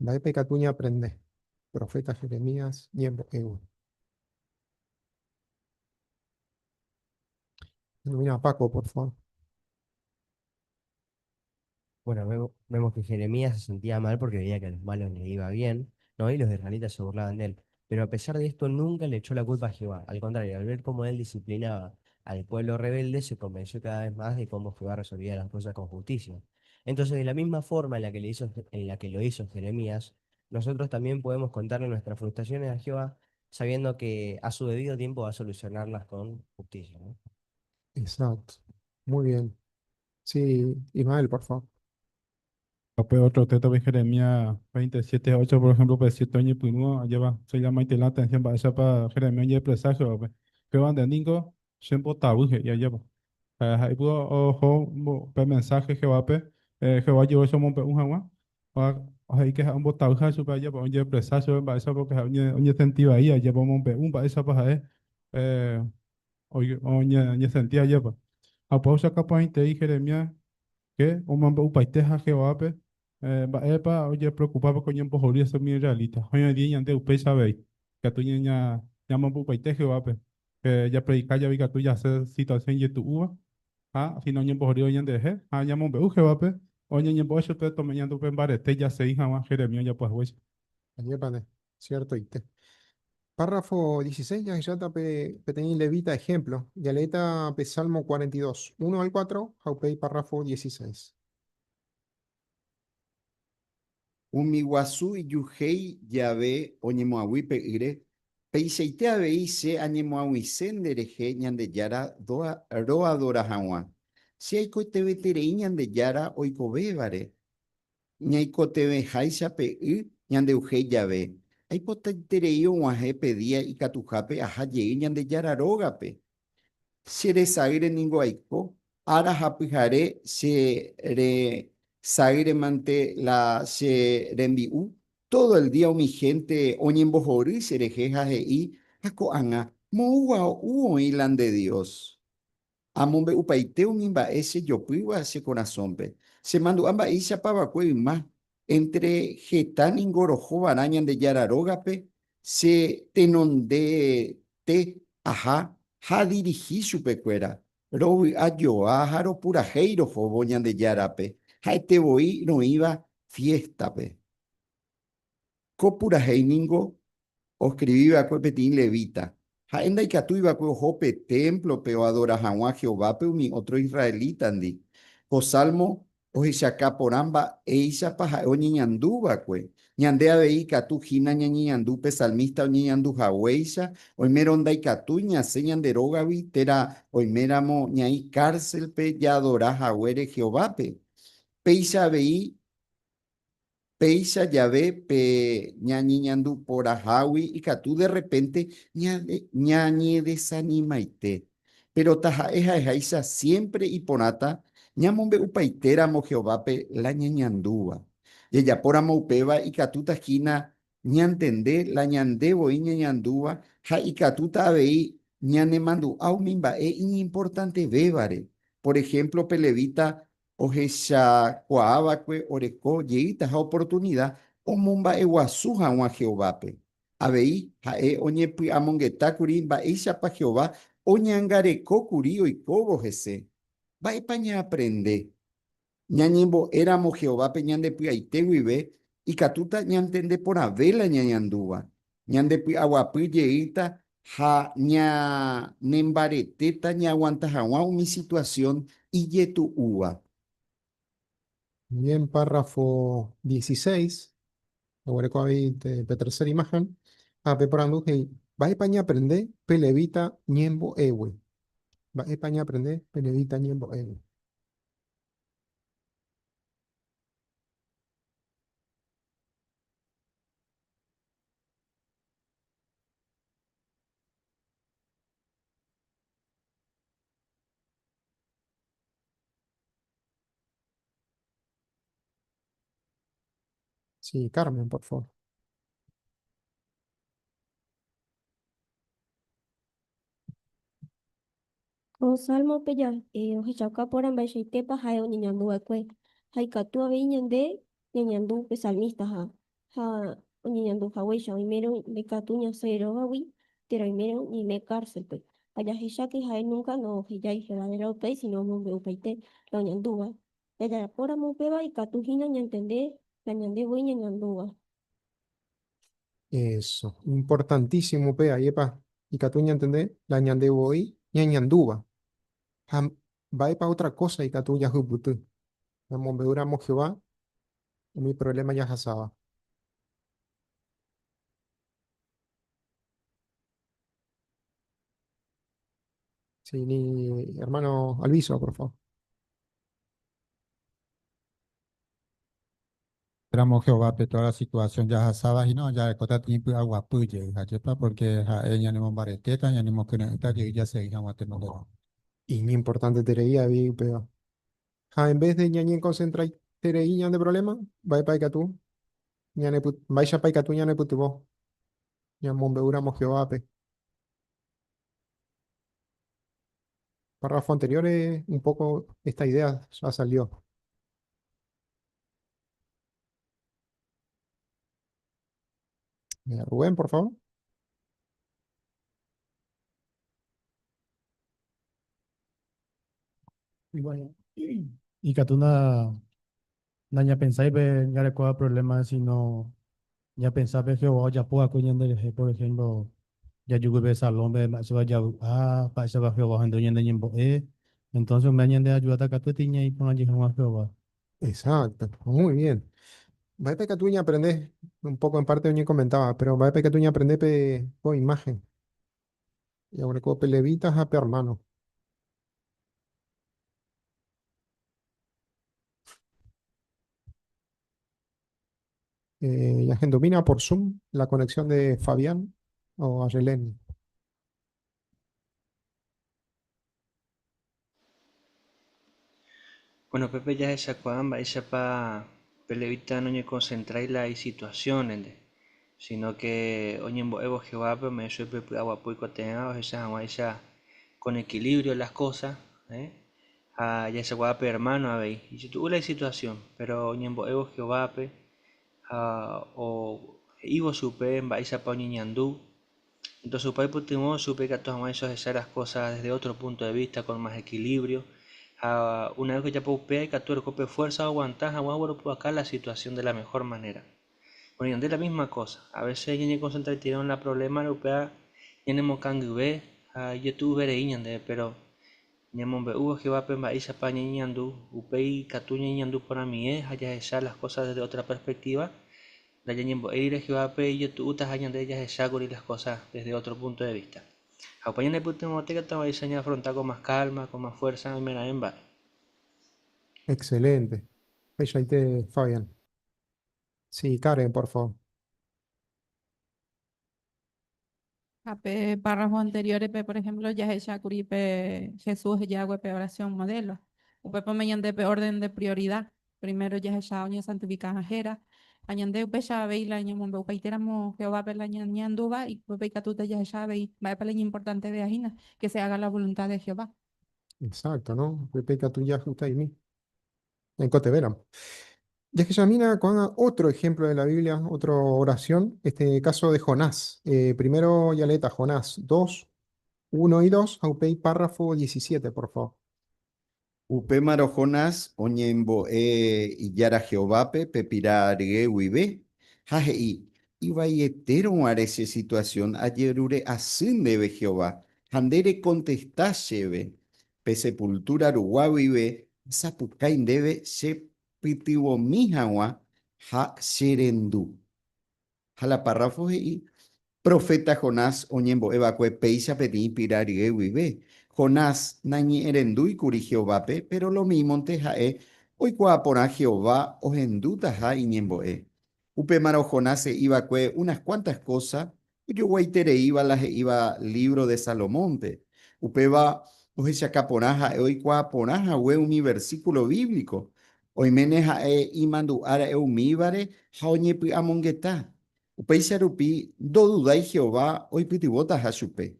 Mba'épa ikatu ñaaprende proféta Jeremías ñembo'égui? Mira, Paco, por favor. Bueno, vemos que Jeremías se sentía mal porque veía que a los malos les iba bien, ¿no? Y los israelitas se burlaban de él. Pero a pesar de esto, nunca le echó la culpa a Jehová. Al contrario, al ver cómo él disciplinaba al pueblo rebelde, se convenció cada vez más de cómo Jehová resolvía las cosas con justicia. Entonces, de la misma forma en la que le hizo, en la que lo hizo Jeremías, nosotros también podemos contarle nuestras frustraciones a Jehová, sabiendo que a su debido tiempo va a solucionarlas con justicia, ¿no? Exacto. Muy bien. Sí, Ismael, por favor. Pe otro texto de Jeremías 27, 8, por ejemplo, pe 7 oñepyrũ, lleva, se llama y la atención para esa pa Jeremías oñeexpresa Jehová, pe. Jehová nde ningo che mbotavy he'i ajépa. Ha ipudo oho pe mensaje Jehová pe, Jehová oje'o che omombe'u hag̃ua, Ha he'i ke ha'e ombotavyha chupe ajépa ojeexpresa chupe mba'éichapa pe ha'e oñesenti vai ajépa omombe'u mba'éichapa ha'e oñesenti ajépa. Ha upéva ochakapaĩtei Jeremías ke omombe'upaiteha Jehovápe mba'épa ojepreokupa pórke oñembohory hese umi israelita. Ha oñe'ẽdi ñande upéicha avei. Ikatu ñamombe'upaite Jehovápe ke japredika jave ikatu jasẽ situasión ijetu'úva ha síno oñembohorýva ñanderehe ha ñamombe'u Jehovápe oñeñembo'e chupe tome'ẽ ñande upe mbarete jasegi hag̃ua Jeremías ojapo haguéicha. Añépane, ciertoite. Párrafo 16 jahecháta pe peteĩ levita ejemplo. Jaleéta pe Salmo 42, 1 al 4 ha upéi párrafo 16. Umi guasu ijuhéi jave oñemoag̃ui pe ýre, peichaite avei che añemoag̃uise nderehe Ñandejára roadora hag̃ua. Che aikotevẽterei Ñandejára oikovévare, ñaikotevẽháicha pe y ñandeuhéi jave. Aipotaiterei og̃uahẽ pe día ikatuhápe aha jey Ñandejára rógape. Che resaýre ningo aiko, ára ha pyhare che resaýre mante la che rembi'u, todo el día umi hénte oñembohory cherehe ha he'i, Ha ko'ág̃a, moõgua ou oĩ la nde Dios? Amombe'upaite umi mba'e che jopýva che korasõpe. Chemandu'a mba'éichapa va'ekue yma, entre heta ningo roho va'erã Ñandejára rógape, che tenondete aha ha adirihi chupekuéra. Rovy'a joa ha ropurahéi rohóvo Ñandejárape, ha'ete voi roĩva fiéstape. Ko purahéi ningo oskrivi va'ekue peteĩ levita. Ha'e ndaikatúi va'ekue oho pe témplope oadora hag̃ua Jehovápe umi ótro israelítandi. Ko salmo ohechauka porã mba'éichapa ha'e oñeñandu va'ekue. Ñande avei ikatu hína ñañeñandu pe salmísta oñeñandu haguéicha, oimérõ ndaikatúi ñasẽ ñande rógagui térã oiméramo ñaĩ kárselpe jaadora haguére Jehovápe. Péicha avei Péicha jave pe ñañeñandu porãhágui ikatu de repente ñañedesanimaite. Péro taha'e ha'eháicha siémpre iporãta ñamombe'upaitéramo Jehovápe la ñañandúva. Jajapóramo upéva ikatúta hína ñantende la ñande voi ñañandúva ha ikatúta avei ñanemandu'a umi mba'e iñimportantevévare. Por ehémplo pe levita ohechakuaa va'ekue oreko jeýtaha oportunida omomba'eguasu hag̃ua Jehovápe. Avei, ha'e oñepy'amongeta kuri mba'éichapa Jehová oñangareko kuri oikóvo hese. Mba'épa ñaaprende? Ñañembo'éramo Jehovápe ñande py'aite guive, ikatúta ñantende porãve la ñañandúva. Ñandepy'aguapy jeýta ha ñanembaretéta ñaaguanta hag̃ua umi situasión ijetu'úva. Bien, párrafo 16, oguereko avei pe tercera imagen, ha pe porandu he'i, Mba'épa ñaaprende pe levita ñembo'égui? Mba'épa ñaaprende pe levita ñembo'égui? Sí, Carmen, por favor. Ko Salmo-pe ohechauka porã mba'eichaitépa ha'e oñeñandu va'ekue, ha ikatu avei ñande ñañandu upe salmista ha oñeñandu haguéicha oimérõ ndaikatu ñasẽ rógagui térã oimérõ ñaime kárselpe. Ha jahecháke ha'e núnka ndohejái Jehová réra upéi, síno omombe'upaite la oñandúva. Jajapóramo upéva ikatu hína ñantende la ñande voi ñañandúva. Eso, importantísimo pe ajépa ikatu ñantende la ñande voi ñañandúva. Ha mba'épa otra cosa ikatu jahupyty ñamombe'úramo Jehová umi problema jahasáva. Sí, mi hermano Alviso, por favor. Ramo Jehovápe toda la situación jahasáva hína ojarekóta tĩ py'aguapy jey, ajépa, porque ha'e ñanemombaretéta, ñanemokyre'ỹta jey jasegi hag̃ua tenonderã. Iñimportanteterei avei upéva. Ha en vez de ñañekonsentraiterei ñande problema, mba'épa ikatu mba'éichapa ikatu ñanepytyvõ ñamombe'úramo Jehovápe? Párrafo anterior un poco esta idea ya salió. Rubén, por favor. Y bueno, ikatu na nañapensái pe jarekóva problema, sino ñapensa pe Jehová ojapo va'ekue ñanderehe, por ejemplo, jaju pe salón-pe mba'éichapa javy'a, mba'éichapa Jehová ohendu ñande ñembo'e, entonces umíva ñandeayudáta katuete ñaĩ porã jey hag̃ua Jehová. Exacto, muy bien. Mba'épa ikatu ñaaprende, un poco en parte oñecomentaba, pero mba'épa ikatu ñaaprende pe ko imagen. Jaguereko pe levita ha pe hermano. Ñahendomína por Zoom la conexión de Fabián o Arelén. Bueno, pépe jahechakuaa mba'éichapa pe levita noñekonsentrái la isituasiónrente, síno ke oñembo'évo Jehovápe ome'ẽ chupe py'aguapy oikotevẽva ohecha hag̃uáicha con equilibrio las cosas, eh? Ha jahechakuaa pe ermáno avei ijetu'u la isituasión, péro oñembo'évo Jehovápe ha he'ívo chupe mba'éichapa oñeñandu, entonces upéva oipytyvõ chupe ikatu hag̃uáicha ohecha las cosas desde otro punto de vista, con más equilibrio, ha una vez que ojapo upéva ikatu oreko pe fuerza oaguanta hag̃ua ogueropu'aka la situación de la mejor manera. Bueno, ñande la misma cosa, a veces ñañekonsentraiterõ la problema-re upéva ñanemokangyve ha ijetu'uverei ñandéve, pero ñamombe'úvo Jehovápe mba'éichapa ñañeñandu, upéi ikatu ñañeñandu porãmie ha jahecha las cosas desde otra perspectiva, Ndañañembo'éi rire Jehovápe ijetu'útaha ñande jahechákuri las cosas desde otro punto de vista. Ha upéi ñanepytyvõta ikatu hag̃uáicha ñaafronta con más calma, con más fuerza oimeraẽ mba'e. Excelente. Peichaite, Fabián. Sí, Karen, por favor. Ha pe párrafo anterior-pe, por ejemplo, jahechákuri pe Jesús ohejahague pe oración modelo. Upépe ome'ẽ ñande pe orden de prioridad. Primero jahecha oñesantificaha héra. Ha ñande upéicha avei la ñamombe'upaitéramo Jehovápe la ñañandúva, upépe ikatúta jahecha avei mba'épa la iñimportantevea hína, que se haga la voluntad de Jehová. Exacto, no? Upépe ikatu jajustaimi. Ñaikotevẽramo. Jahechamína ko'ág̃a otro ejemplo de la Biblia, otra oración, este caso de Jonás. Primero ya leeta Jonás 2, 1 y 2, ha upéi párrafo 17, por favor. Upémarõ Jonás oñembo'e Ijára Jehovápe pe pira rye guive, ha he'i, Ivaietérõ guare che situasión ajerure asy ndéve Jehová, ha nde rekontesta chéve. Pe sepultúra rugua guive asapukái ndéve che pytyvõmi hag̃ua ha che rendu. Ha la párrafo he'i, Proféta Jonás oñembo'e va'ekue péicha peteĩ pira rye guive. Jonás nañe'ẽrendúi kuri Jehovápe, péro lomímonte ha'e oikuaa porã Jehová ohendútaha iñembo'e. Upémarõ Jonás he'i va'ekue unas kuántas kósa ojoguaitereíva la he'íva lívro de Salomónpe. Upéva ohechaka porã ha'e oikuaa porã hague umi versíkulo bíblico. Oiméne ha'e imandu'a ra'e umívare ha oñepy'amongeta. Upéicha rupi ndodudái Jehová oipytyvõtaha chupe.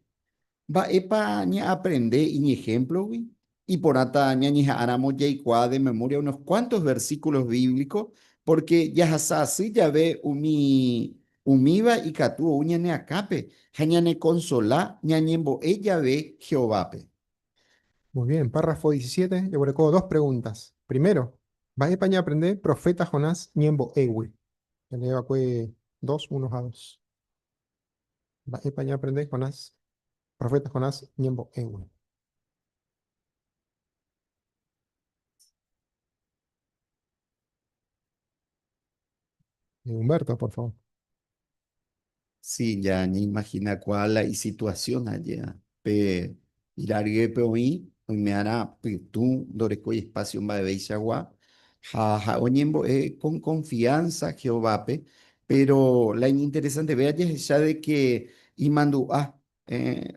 Mba'épa ñaaprende iñehémplogui? Iporãta ñañeha'ãramo jaikuaa de memória unos kuántos versíkulos bíblicos, pórke jahasa asy jave umi umíva ikatu ou ñane akãpe ha ñanekonsola ñañembo'e jave Jehovápe. Muy bien, párrafo 17, jeguereko dos preguntas. Primero, mba'épa ñaaprende proféta Jonás ñembo'égui? Jalee va'ekue 2, 1 ha 2. Mba'épa ñaaprende Jonás, proféta Jonás ñembo'égui? Humberto, por favor. Sí, ya ñaimaginakuaa la isituación aja. Pe irarýpe oĩ, oime'arã pytũ ndorekói espacio mba'eveichagua, ha ha'e oñembo'e con confianza Jehovápe, pero la iñinteresanteve ajehecha de que imandu'a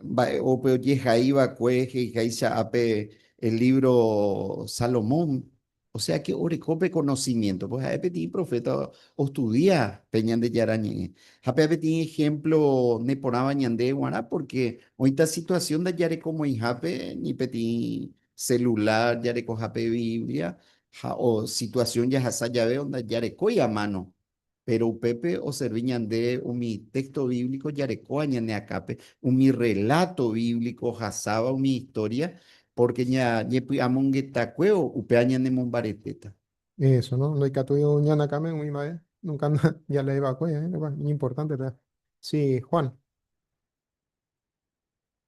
mba'e ópe ojehai va'ekue he'iháicha ápe el libro Salomón, Osea ke oreko pe conocimiento, pues ha'e peteĩ profeta ostudia pe Ñandejára Ñe'ẽ. Ha péva peteĩ ejemplo neporãva ñande g̃uarã porque oĩta situación ndajarekomoĩhápe ni peteĩ celular jarekohápe Biblia ha o situación jahasa jave ndajarekói a mano. Péro upépe oservi ñande umi téxto bíblico jarekóva ñane akãpe, umi rreláto bíblico ohasáva umi istória, pórke ñañepy'amongetakuévo upéva ñanemombaretéta. Eso, no? Ndaikatúi ñane akãme umi mba'e nunca jaleé va'ekue, eh? Iñimportánte péva. Sí, Juan.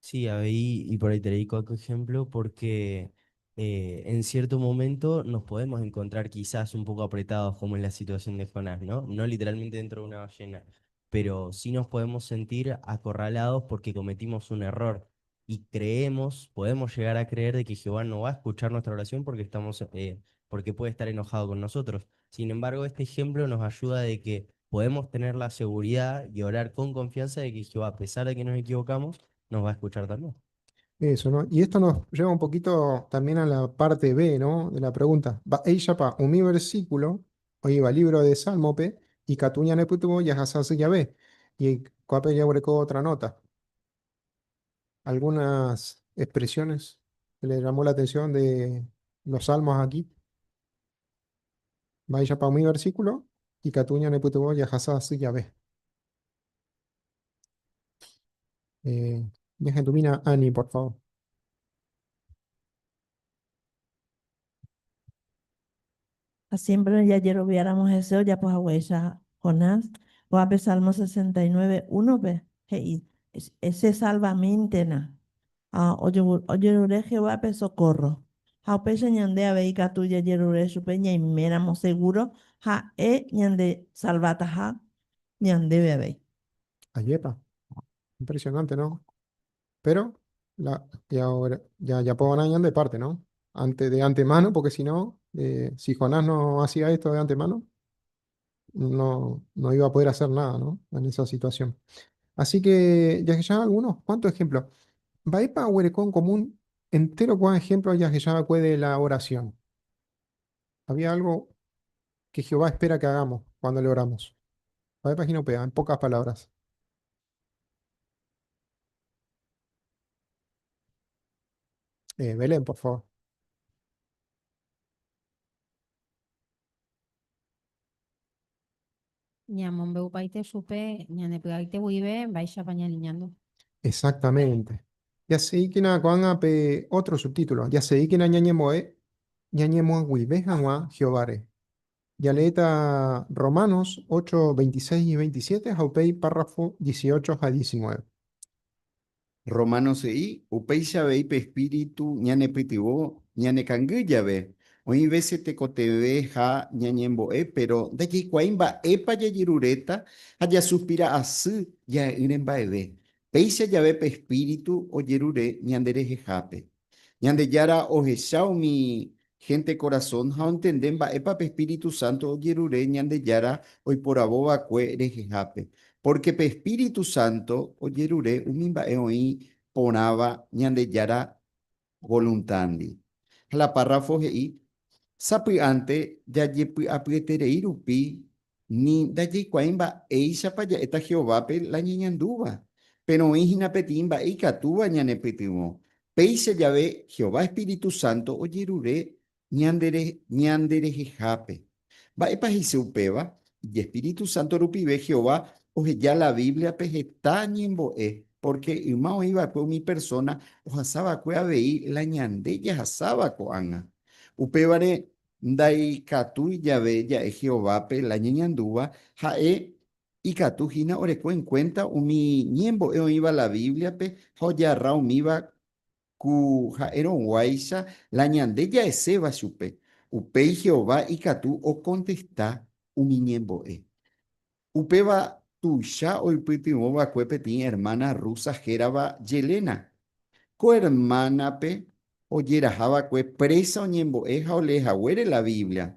Sí, avei y por ahí te dedico otro ejemplo porque en cierto momento nos podemos encontrar quizás un poco apretados como en la situación de Jonás, ¿no? No literalmente dentro de una ballena, pero sí nos podemos sentir acorralados porque cometimos un error y creemos, podemos llegar a creer de que Jehová no va a escuchar nuestra oración porque estamos, porque puede estar enojado con nosotros. Sin embargo, este ejemplo nos ayuda de que podemos tener la seguridad y orar con confianza de que Jehová, a pesar de que nos equivocamos, nos va a escuchar también. Eso, ¿no? Y esto nos lleva un poquito también a la parte B, ¿no? De la pregunta. Mba'éichapa umi versículo, oĩva libro de Salmo-pe, ikatu ñanepytyvõ jahasa asy jave. Y ko'ápe jaguereko otra nota. Algunas expresiones que le llamó la atención de los salmos aquí. Mba'éichapa umi versículo, ikatu ñanepytyvõ jahasa asy jave. Eh, ñahendumína Ani, por favor. Ha siempre jajeroviáramo hese ojapo haguéicha Jonás, ko'ápe Salmo 69, 1-pe he'i, Chesalvamíntena. Ha ojerure Jehovápe socorro. Ha upéicha ñande avei ikatu jajerure chupe ñaiméramo seguro ha'e ñandesalvataha ñandéve avei. Ajépa. Impresionante, ¿no? Pero la, ya, ahora, ya, ya puedo ganar de parte, ¿no? Ante, de antemano, porque si no, si Jonás no hacía esto de antemano, no, no iba a poder hacer nada, ¿no? En esa situación. Así que ya que ya algunos cuantos ejemplos. Mba'épa oguereko en común entero ko'ã ejemplo jahechava'ekue de la oración. Había algo que Jehová espera que hagamos cuando le oramos. Mba'épa hína upéva, en pocas palabras. Belén, por favor. Ñamombe'upaite chupe ñandepy'aite guive mba'éichapa ñaneñandu. Exactamente. Jaseíkena ko'ág̃a pe otro subtítulo. Jaseíkena ñañembo'e ñañemoag̃uive hag̃ua Jehováre. Jaleéta Romanos 8, 26 y 27 ha upéi párrafo 18 ha 19. Romanos he'i, Upéicha avei pe Espíritu ñanepytyvõ ñanekangy jave. Oĩ vése tekotevẽ ha ñañembo'e, péro ndajaikuaái mba'épa jajeruréta ha jasuspira asy ja'e'ỹre mba'eve. Péicha jave pe Espíritu ojerure ñanderehehápe. Ñandejára ohecha umi hénte korasõ ha ontende mba'épa pe espíritu sánto ojerure Ñandejára oiporavo va'ekue rehehápe, pórke pe espíritu sánto ojerure umi mba'e oĩ porãva Ñandejára voluntándi. Ha la párrafo he'i, Sapy'ánte jajepy'apyeterei rupi Ni ndajaikuaái mba'éichapa ja'éta Jehovápe la ñañandúva. Péro oĩ hína peteĩ mba'e ikatúva ñanepytyvõ. Péicha jave Jehová espíritu sánto ojerure ñanderehehápe. Mba'épa he'ise upéva? Ijespíritu sánto rupive Jehová oheja la Bíbliape heta ñembo'e, pórke yma oĩ va'ekue umi persóna ohasa va'ekue avei la ñande jahasáva ko'ág̃a. Upévare Ndaikatúi jave ja'e Jehovápe la ñañandúva, ha'e ikatu hína oreko enkuénta umi ñembo'e oĩva la Bíbliape ha ojarra umíva ku ha'erõguáicha la ñande ja'eséva chupe. Upéi Jehová ikatu okontesta umi ñembo'e. Upéva tuicha oipytyvõ va'ekue peteĩ ermána rúsa hérava Yelena. Ko ermánape ojeraha va'ekue présa oñembo'e ha olee haguére la Biblia.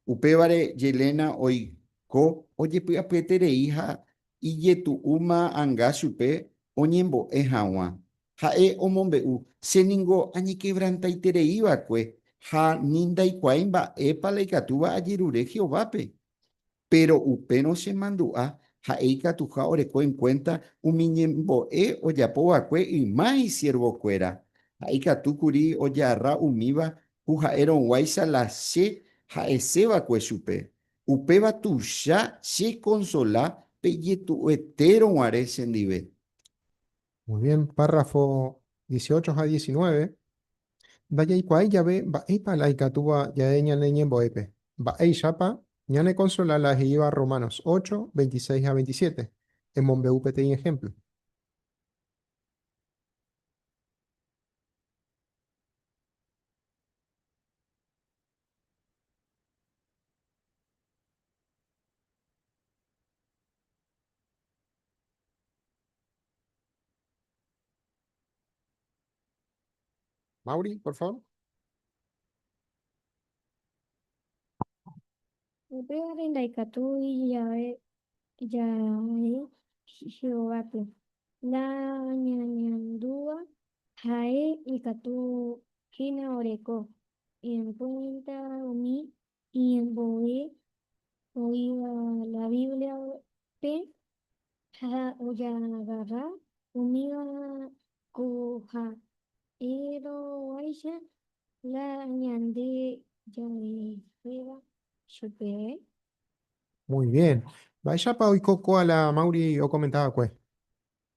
Upévare Yelena oiko ojepy'apyeterei ha ijetu'úma anga chupe oñembo'e hag̃ua. Ha'e omombe'u, Che ningo añekevrantaiterei va'ekue ha ni ndaikuaái mba'épa la ikatúva ajerure Jehovápe. Péro upérõ chemandu'a ha'e ikatuha oreko enkuénta umi ñembo'e ojapo va'ekue yma isiervokuéra. Ha'e ikatu kuri ojarra umíva ku ha'erõguáicha la che ha'ese va'ekue chupe. Upéva tuicha chekonsola pe ijetu'uetérõ guare chendive. Muy bien, párrafo 18 ha 19. Ndajaikuaái jave mba'épa la ikatúva ja'e ñane ñembo'épe, mba'éichapa ñanekonsola la he'íva Romanos 8, 26 ha 27. Emombe'u peteĩ ehémplo. Mauri, por favor. Upévare ndaikatúi jave ja'e Jehovápe la ñañandúva. Ha'e ikatu hína oreko en cuenta umi iñembo'e oĩva la Bíbliape ha ojagarra umíva ku ha'erõguáicha la ñande ja'eséva chupe. Muy bien. Mba'éichapa oiko kóa la Mauri okomenta va'ekue?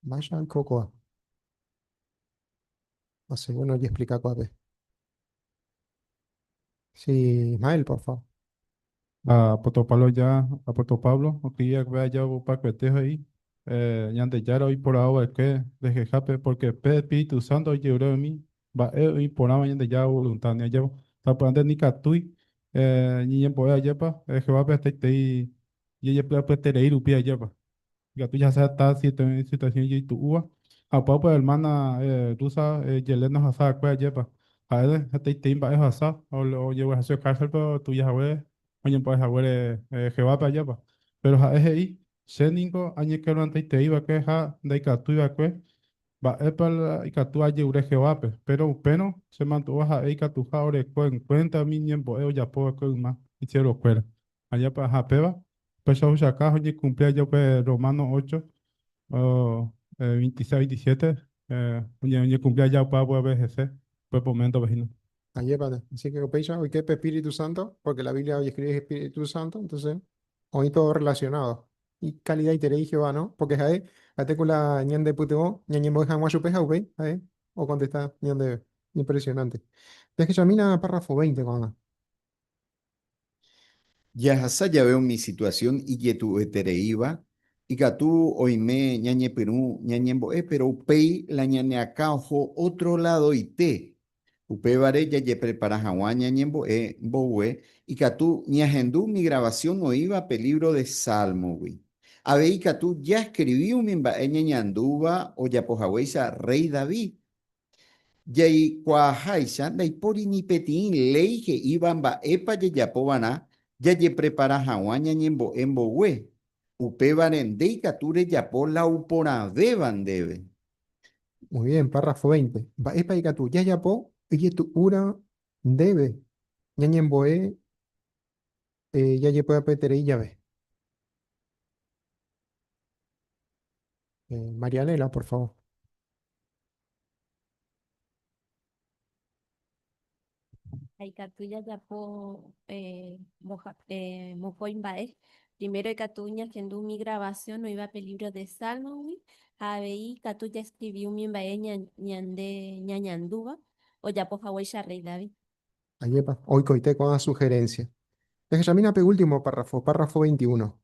Mba'éicha oiko kóa? No sé, bueno, ojeexplika ko'ápe. Sí, Ismael, por favor. Apóstol Pablo ya, apóstol Pablo, oki'akue aja opakuete he'i, Ñandejára oiporavo va'ekue rehehápe, porque pe Espíritu Santo ojerure umi mba'e oĩ porãva Ñandejára voluntad ni ajépa. Sapy'ánte nikatúi ñañembo'e ajépa, Jehovápe hetaiterei jajepy'apyeterei rupi ajépa. Ikatu jahasa heta situación ijetu'úva. Ha opa upe hermana rusa Yelena ohasa va'ekue ajépa. Ha'e hetaiterei mba'e ohasa, ojegueraha cárcel-pe otuja hague, oñembo'e haguére Jehovápe ajépa. Péro ha'e he'i, Che ningo añekeruantaiterei va'ekue ha ndaikatúi va'ekue mba'épa la ikatu ajeure Jehovápe. Péro upérõ chemandu'a ha'e ikatuha oreko en kuénta umi ñembo'e ojapo va'ekue yma isiervokuéra. Ajépa ha péva, upéicha ohechauka ha oñekumpli aja upe Romanos 8, 26 ha 27, oñekumpli aja upe abueve hese, upe moméntope hína. Ajépa, así que upéicha oike pe Espíritu Santo, porque la Biblia ojescribe Espíritu Santo, entonces oĩ todo relacionado. Y calidad-iterei Jehová, no? Porque ha'e, ha'ete ku la ñande pytyvõ, ñañembo'e hag̃ua chupe ha upéi ha'e okontesta ñandéve. Impresionante. Jahechamína párrafo 20 ko'ág̃a. Jahasa jave umi situasión ijetu'uetereíva, ikatu oime ñañepyrũ ñañembo'e, péro upéi la ñane akã oho ótro ladoite. Upévare jajeprepara hag̃ua ñañembo'e mboyve, ikatu ñahendu umi gravasión oĩva pe lívro de Sálmogui. Avei ikatu jaskrivi umi mba'e ñañandúva ojapo haguéicha rréi David. Jaikuaaháicha ndaipóri ni peteĩ léi he'íva mba'épa jajapo va'erã jajeprepara hag̃ua ñañembo'e mbogue, upévare nde ikatu rejapo la uporãvéva ndéve. Muy bien, párrafo 20. Mba'épa ikatu jajapo ijetu'úra ndéve ñañembo'e jajepy'apyeterei jave? Marianela, por favor. Ha ikatu jajapo mokõi mba'e. Primero ikatu ñahendu umi grabación oĩva pe libro de Salmos-gui ha avei ikatu jaescribi umi mba'e ñande ñañandúva ojapo haguéicha rey David. Ajépa, oikoite ko'ã sugerencia. Jahechamína pe último párrafo, párrafo 21.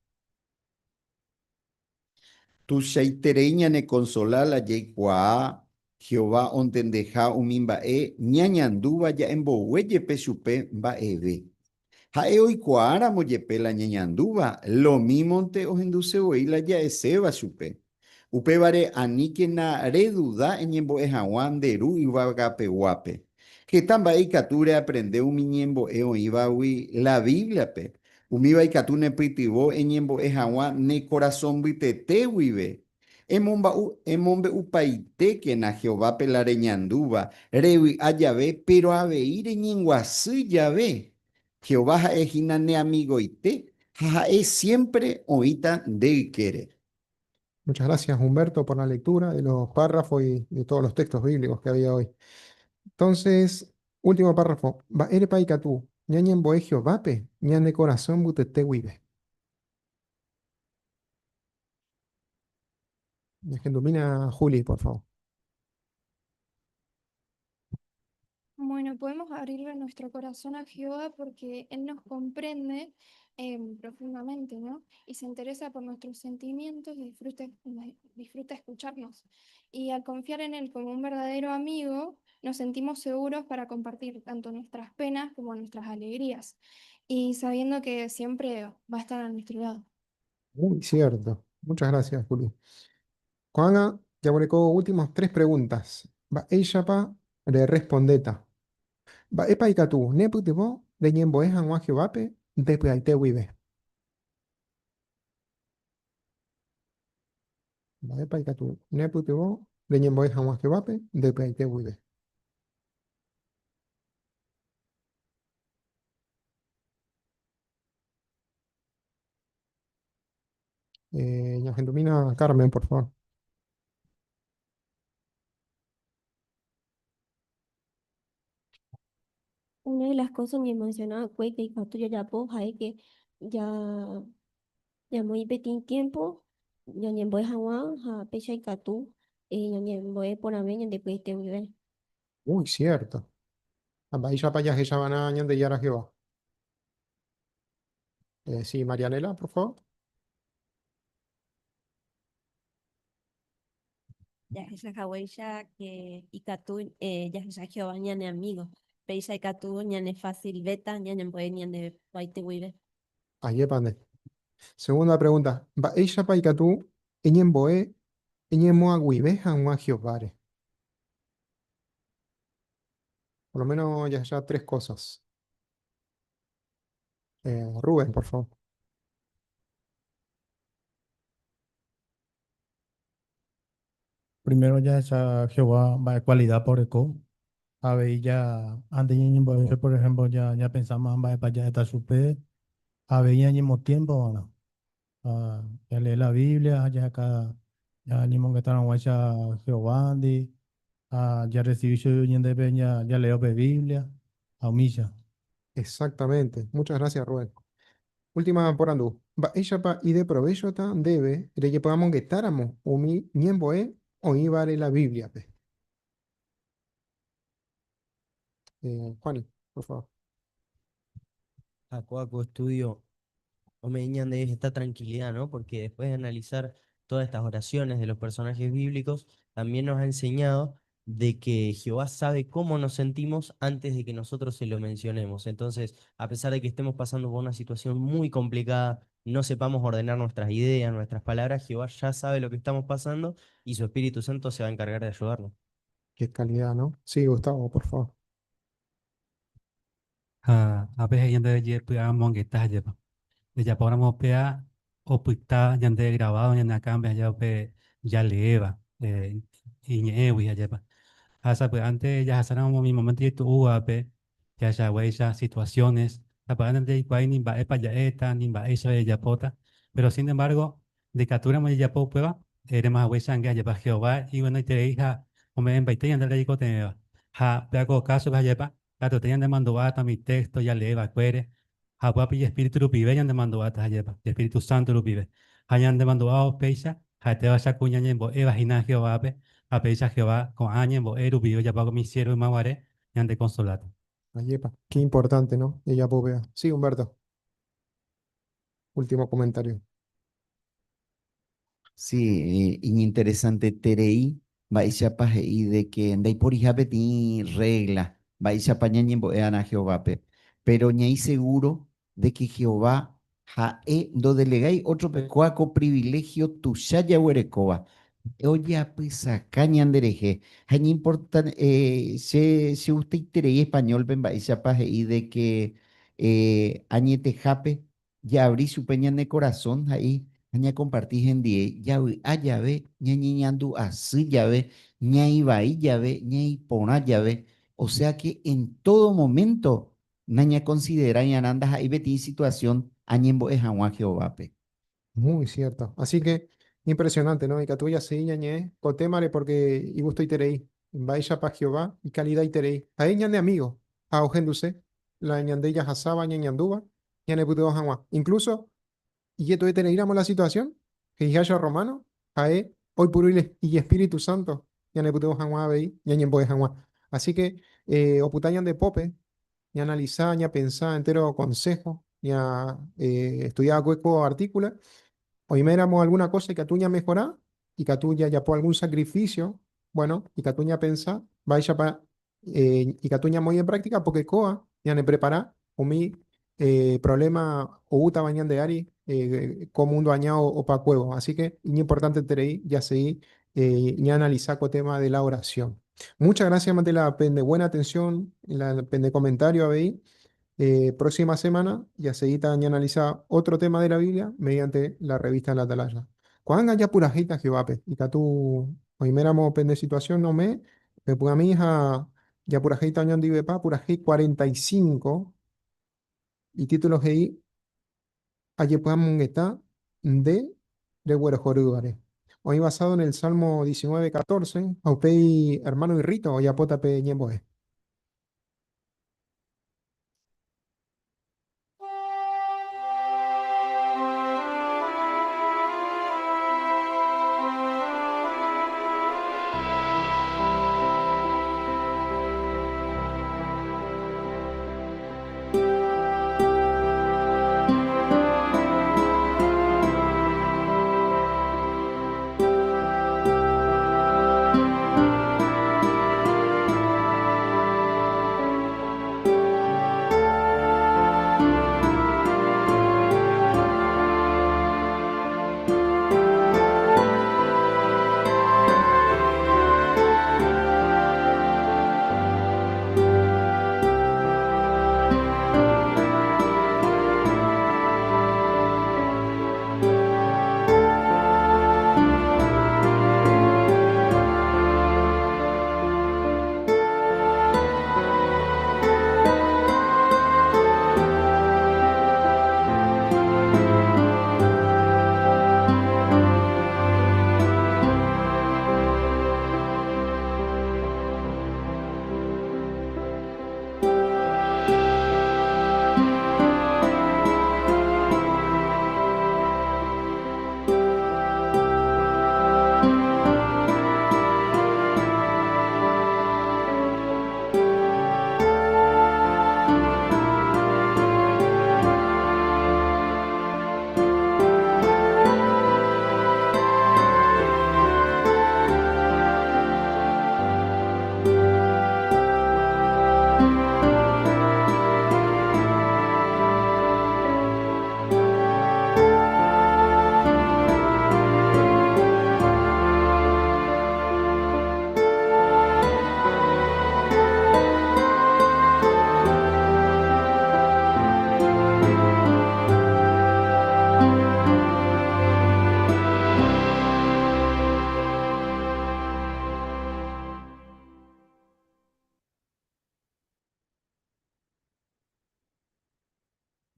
Tuichaiterei ñanekonsola la jaikuaa Jehová ontendeha umi mba'e ñañandúva ja'embogue jepe chupe mba'eve. Ha'e oikuaáramo jepe la ñañandúva, lomímonte ohenduse voi la ja'eséva chupe. Upévare aníkena reduda eñembo'e hag̃ua nde Ru yvagapeguápe. Heta mba'e ikatu reaprende umi ñembo'e oĩvagui la Bíbliape. Umíva ikatu nepytyvõ eñembo'e hag̃ua ne korasõ mbytete guive. Emombe'upaitékena Jehovápe la reñandúva revy'a jave péro avei reñenguasy jave. Jehová ha'e hína ne amigoite ha ha'e siémpre oĩta nde ykére. Muchas gracias, Humberto, por la lectura de los párrafos y de todos los textos bíblicos que había hoy. Entonces, último párrafo. Mba'érepa ikatu ñañembo'e Jehovápe ñane korasõ mbytete guive? Ñahendumína Juli, por favor. Bueno, podemos abrirle nuestro corazón a Jehová porque Él nos comprende profundamente, ¿no? Y se interesa por nuestros sentimientos y disfruta escucharnos. Y al confiar en Él como un verdadero amigo, nos sentimos seguros para compartir tanto nuestras penas como nuestras alegrías, y sabiendo que siempre va a estar a nuestro lado. Muy cierto. Muchas gracias, Juli. Ko'ág̃a jaguereko últimas tres preguntas. Mba'éichapa rerrespondéta? Mba'épa ikatu nepytyvõ reñembo'e hag̃ua Jehovápe nde py'aite guive? Mba'épa ikatu nepytyvõ Reñembo'e hag̃ua Jehovápe nde py'aite guive. Ñahendumína Carmen, por favor. Una de las cosas que mencionaba fue que ikatu jajapo ha'e que ya ñamoĩ peteĩ tiempo ñañembo'e hag̃ua ha péicha ikatu ñañembo'e porãve ñande py'aite guive. Muy cierto. Ha mba'éichapa jahechava'erã Ñandejára Jehová? Sí, Marianela, por favor. Jahecha haguéicha que ikatu jahecha Jehová ñane amigo, péicha ikatu ñane facilvéta ñanembo'e ñande py'aite guive. Ajépa nde. Segunda pregunta, mba'éichapa ikatu eñembo'e eñemoag̃uive hag̃ua Jehováre? Por lo menos jahecha tres cosas. Rubén, por favor. Primero jahecha Jehová mba'e cualidad oreko. Avei ja antes ñañembo'e, por ejemplo, ya ñapensama mba'épa ja'éta chupe. Avei ñañemotiempo va'erã. Jalee la Biblia ha jaheka ñañemongetarõguáicha Jehovándi ha jarrecibi chupe ñandéve jaleévo pe Biblia ha umícha. Exactamente. Muchas gracias, Rubén. Última porandu. Mba'éichapa ideprovéchota ndéve rejepy'amongetáramo umi ñembo'e oĩvare la Bíbliape? Juani, por favor. Ha kóa ko estudio ome'ẽ ñandéve esta tranquilidad, ¿no? Porque después de analizar todas estas oraciones de los personajes bíblicos, también nos ha enseñado de que Jehová sabe cómo nos sentimos antes de que nosotros se lo mencionemos. Entonces, a pesar de que estemos pasando por una situación muy complicada, no sepamos ordenar nuestras ideas, nuestras palabras, Jehová ya sabe lo que estamos pasando y su Espíritu Santo se va a encargar de ayudarnos. Qué calidad, ¿no? Sí, Gustavo, por favor. Ha ápe he'i ñande jepy'amongeta jepa. Jajapóramo upéva opyta ñande grabado ñane akãme aja upe jaleéva iñe'ẽgui ajépa. Ha sapy'ánte jahasáramo umi momento jetu'úvape jahechaguéicha situaciones, sapy'ánte ndajaikuaái ni mba'épa ja'éta ni mba'éicha jajapóta, pero sin embargo Ndikatúramo jajapo upéva, eréma haguéicha ange ajépa Jehová iguenoiterei ha ome'ẽmbaite ñande la jaikotevẽva. Ha péva ko kásope ajépa, katuete ñanemandu'áta umi téxto jalee va'ekuére, ha upéva pe ijespíritu rupive ñanemandu'áta ajépa, ijespíritu sánto rupive. Ha ñanemandu'ávo péicha, ha'etévaicha ku ñañembo'éva hína Jehovápe, ha péicha Jehová ko'ã ñembo'e rupive ojapo ko mi siérvo ymaguare ñandekonsoláta. Ajépa, qué importante, no? Jajapo upéva. Sí, Humberto. Último comentario. Sí, iñinteresanteterei mba'éichapa he'i de ke ndaiporiha peteĩ rrégla mba'éichapa ñañembo'e'arã Jehovápe. Péro ñaĩ segúro de ke Jehová ha'e ndodelegái ótrope kóa ko priviléhio tuicha jaguerekóva. Ha'e ojeapysaka ñanderehe. Ha iñimporta, che chegustaiterei españólpe mba'éichapa he'i de ke añetehápe jaabri chupe ñane korasõ he'i ha ñakomparti hendie javy'a jave, ñañeñandu asy jave, ñaĩ vai jave, ñaĩ porã jave, osea ke en tódo moménto nañakonsiderái arã ndaha'éi peteĩ situasión añembo'e hag̃ua Jehovápe. Muy cierto. Así que impresionante, ¿no? Ikatu jasegi ñañe'ẽ ko témare porque igustoiterei. Mba'éichapa Jehová ikalidaiterei. Ha'e ñane amigo ha ohenduse la ñande jahasáva ñañandúva ñanepytyvõ hag̃ua. Incluso ijetu'etereíramo la situación, he'iháicha Romano, ha'e oipuru ijespíritu sánto ñanepytyvõ hag̃ua avei ñañembo'e hag̃ua. Así que opyta ñande pópe ñaanalisa, ñapensa entero consejo, ña estudia va'ekue ko artículo, oiméramo alguna cosa ikatu ñamehora, ikatu jajapo algún sacrificio, bueno, ikatu ñapensa mba'éichapa ikatu ñamoĩ en práctica porque kóa ñaneprepara umi problema oútava ñande ári ko mundo aña opakuévo. Así que iñimportanteterei jasegi ñaanalisa ko tema de la oración. Muchas gracias, mante la pende buena atención, la pende comentario avei. Próxima semana ya seguita ñaanalisa otro tema de la Biblia mediante la revista La Atalaya. Ko'ág̃a japurahéita Jehovápe. Ikatu oiméramo pende situasión ome, pepy'ami ha japurahéita oñondivepa purahéi 45, itítulo he'i Ajepy'amongeta nde reguerohorývare. Oĩ basado en el Salmo 19, 14, ha upéi ermáno Irrito ojapóta pe ñembo'e.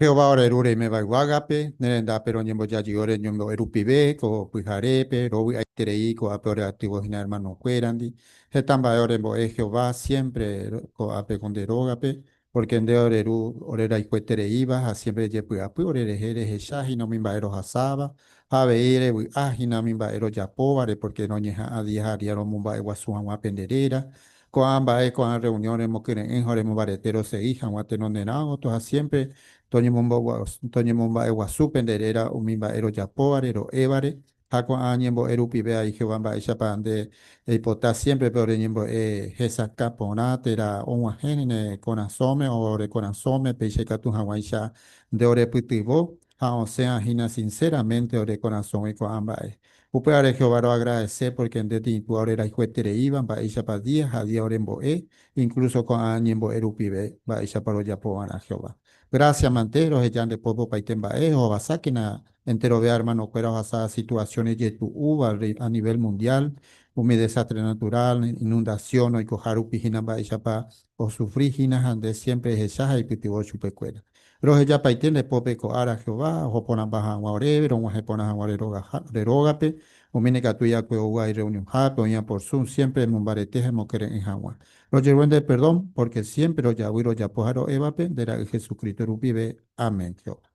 Jehová ore Ru reiméva yvágape, ne rendápe roñembojaji ore ñembo'e rupive, ko pyharépe, rovy'aiterei ko'ápe ore atývo hína hermanokuérandi. Heta mba'e ore mbo'e Jehová siémpre ko'ápe ko nde rógape, pórke nde ore Ru ore rayhuetereíva ha siémpre rejepy'apy orerehe rehecha hína umi mba'e rohasáva, ha avei revy'a hína umi mba'e rojapóvare, pórke roñeha'ã día ha día romomba'eguasu hag̃ua pende réra. Ko'ã mba'e ko'ã reunión remokyre'ỹ ha oremombarete rosegi hag̃ua tenonderã gotyo ha siémpre toñemomba'eguasu pende réra umi mba'e rojapóvare, ro'évare, ha ko'ã ñembo'e rupive ai Jehová mba'éichapa nde eipota siémpre pe ore ñembo'e hesakã porã térã og̃uahẽ ne korasõme o ore korasõme péicha ikatu hag̃uáicha nde orepytyvõ ha osẽa hína sinceramente ore korasõgui ko'ã mba'e. Upévare Jehová roagradese pórke nde tĩpua orerayhuetereíva mba'éichapa día ha día orembo'e, inkluso ko'ã ñembo'e rupive mba'éichapa rojapo va'erã Jehová. Grásia mante roheja nde pópe opaite mba'e, ohovasákena enterove ermanokuéra ohasa situasión ijetu'úva a nivel mundiál, umi desástre naturál, inundasión oikoha rupi hína mba'éichapa osufri hína ha nde siémpre ehecha ha eipytyvõ chupekuéra. Rohejapaite nde pópe ko ára Jehová, oho porãmba hag̃ua oréve, rog̃uahẽ porã hag̃ua ore rógape, umi nekatúi akue oúva irreunionhápe, oĩva por Zoom, siémpre emombarete ha emokyre'ỹ hag̃ua. Rojerure nde perdón, pórke siémpre rojavy rojapo ha ro'évape, nde Ra'y Jesucristo rupive. Amén. Jehová.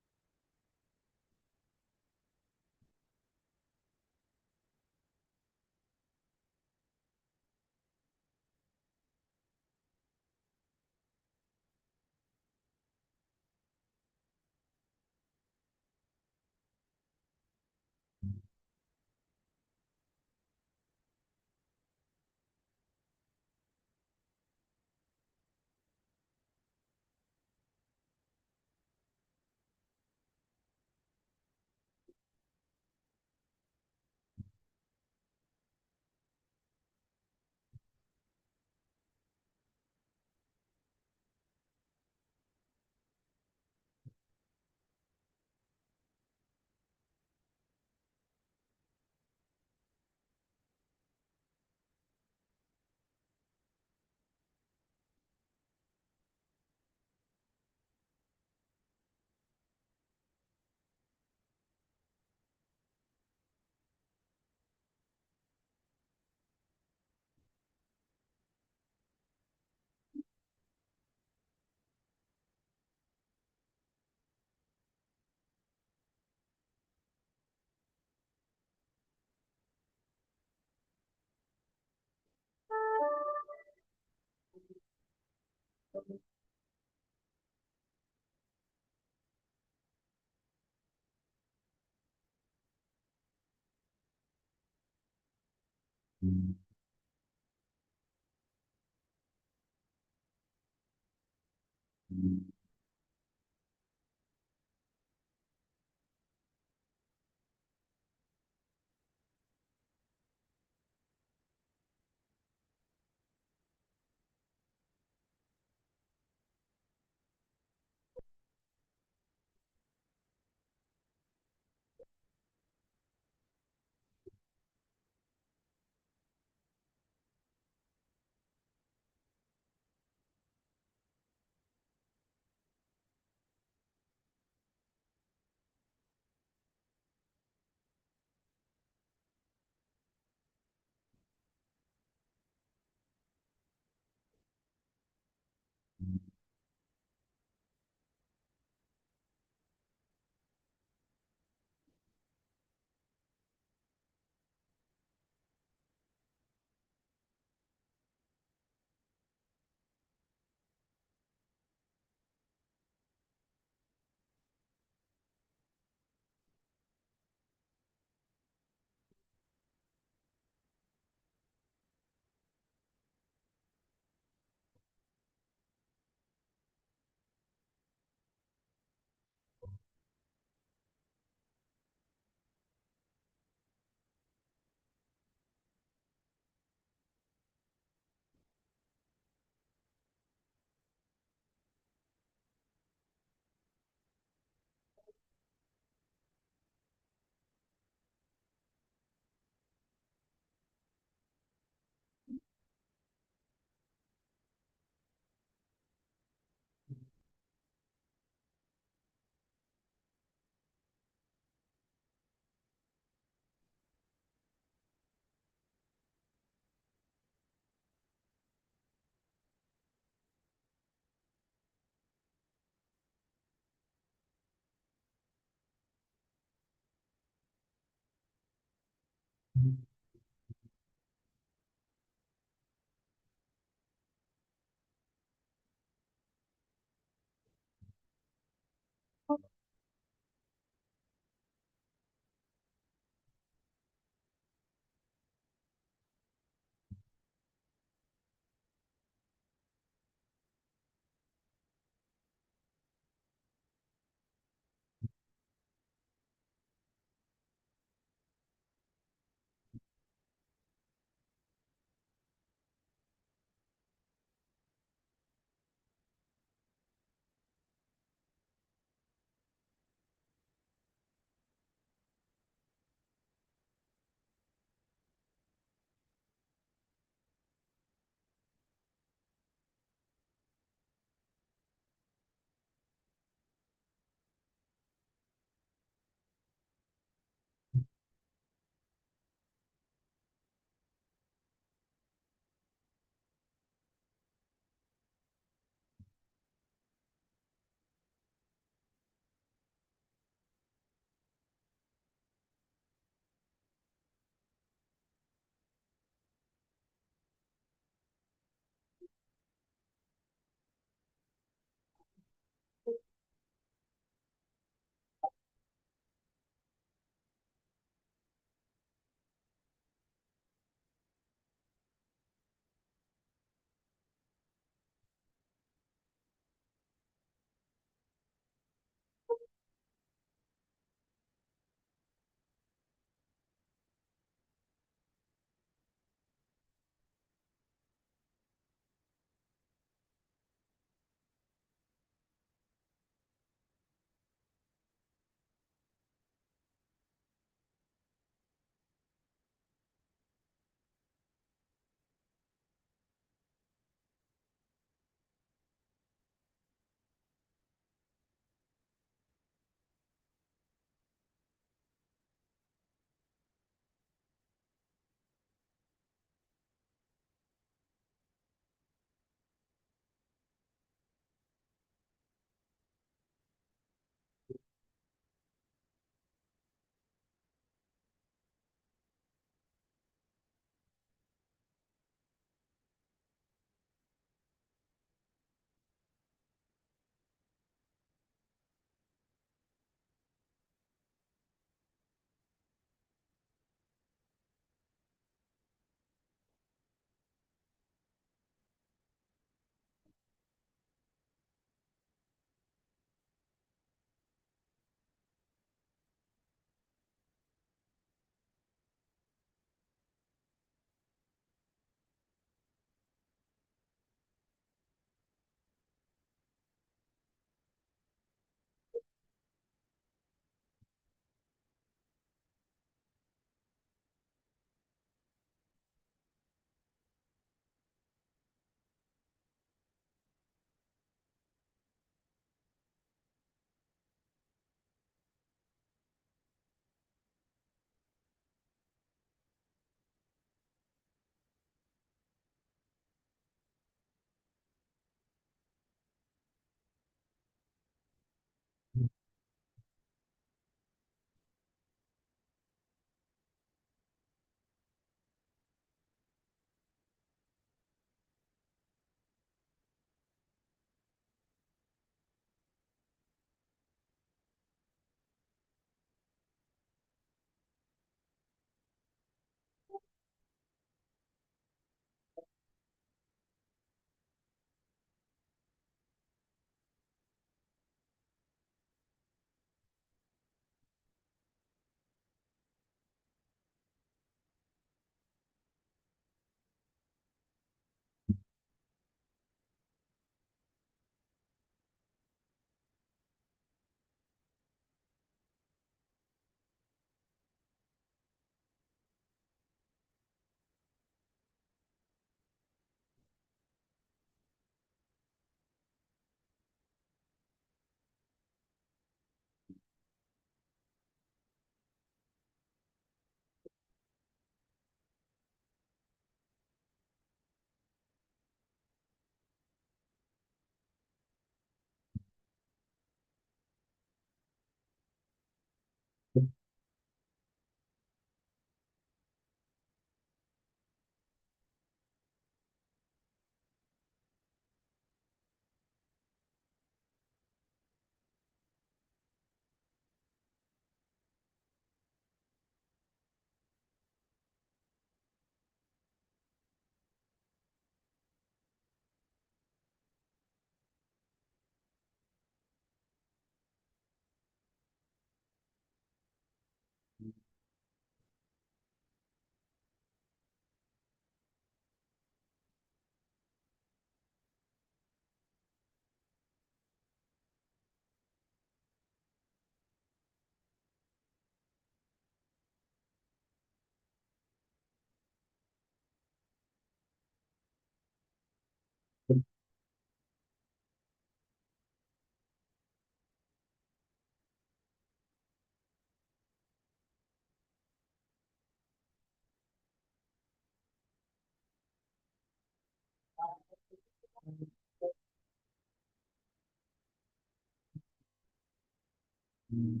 Mm.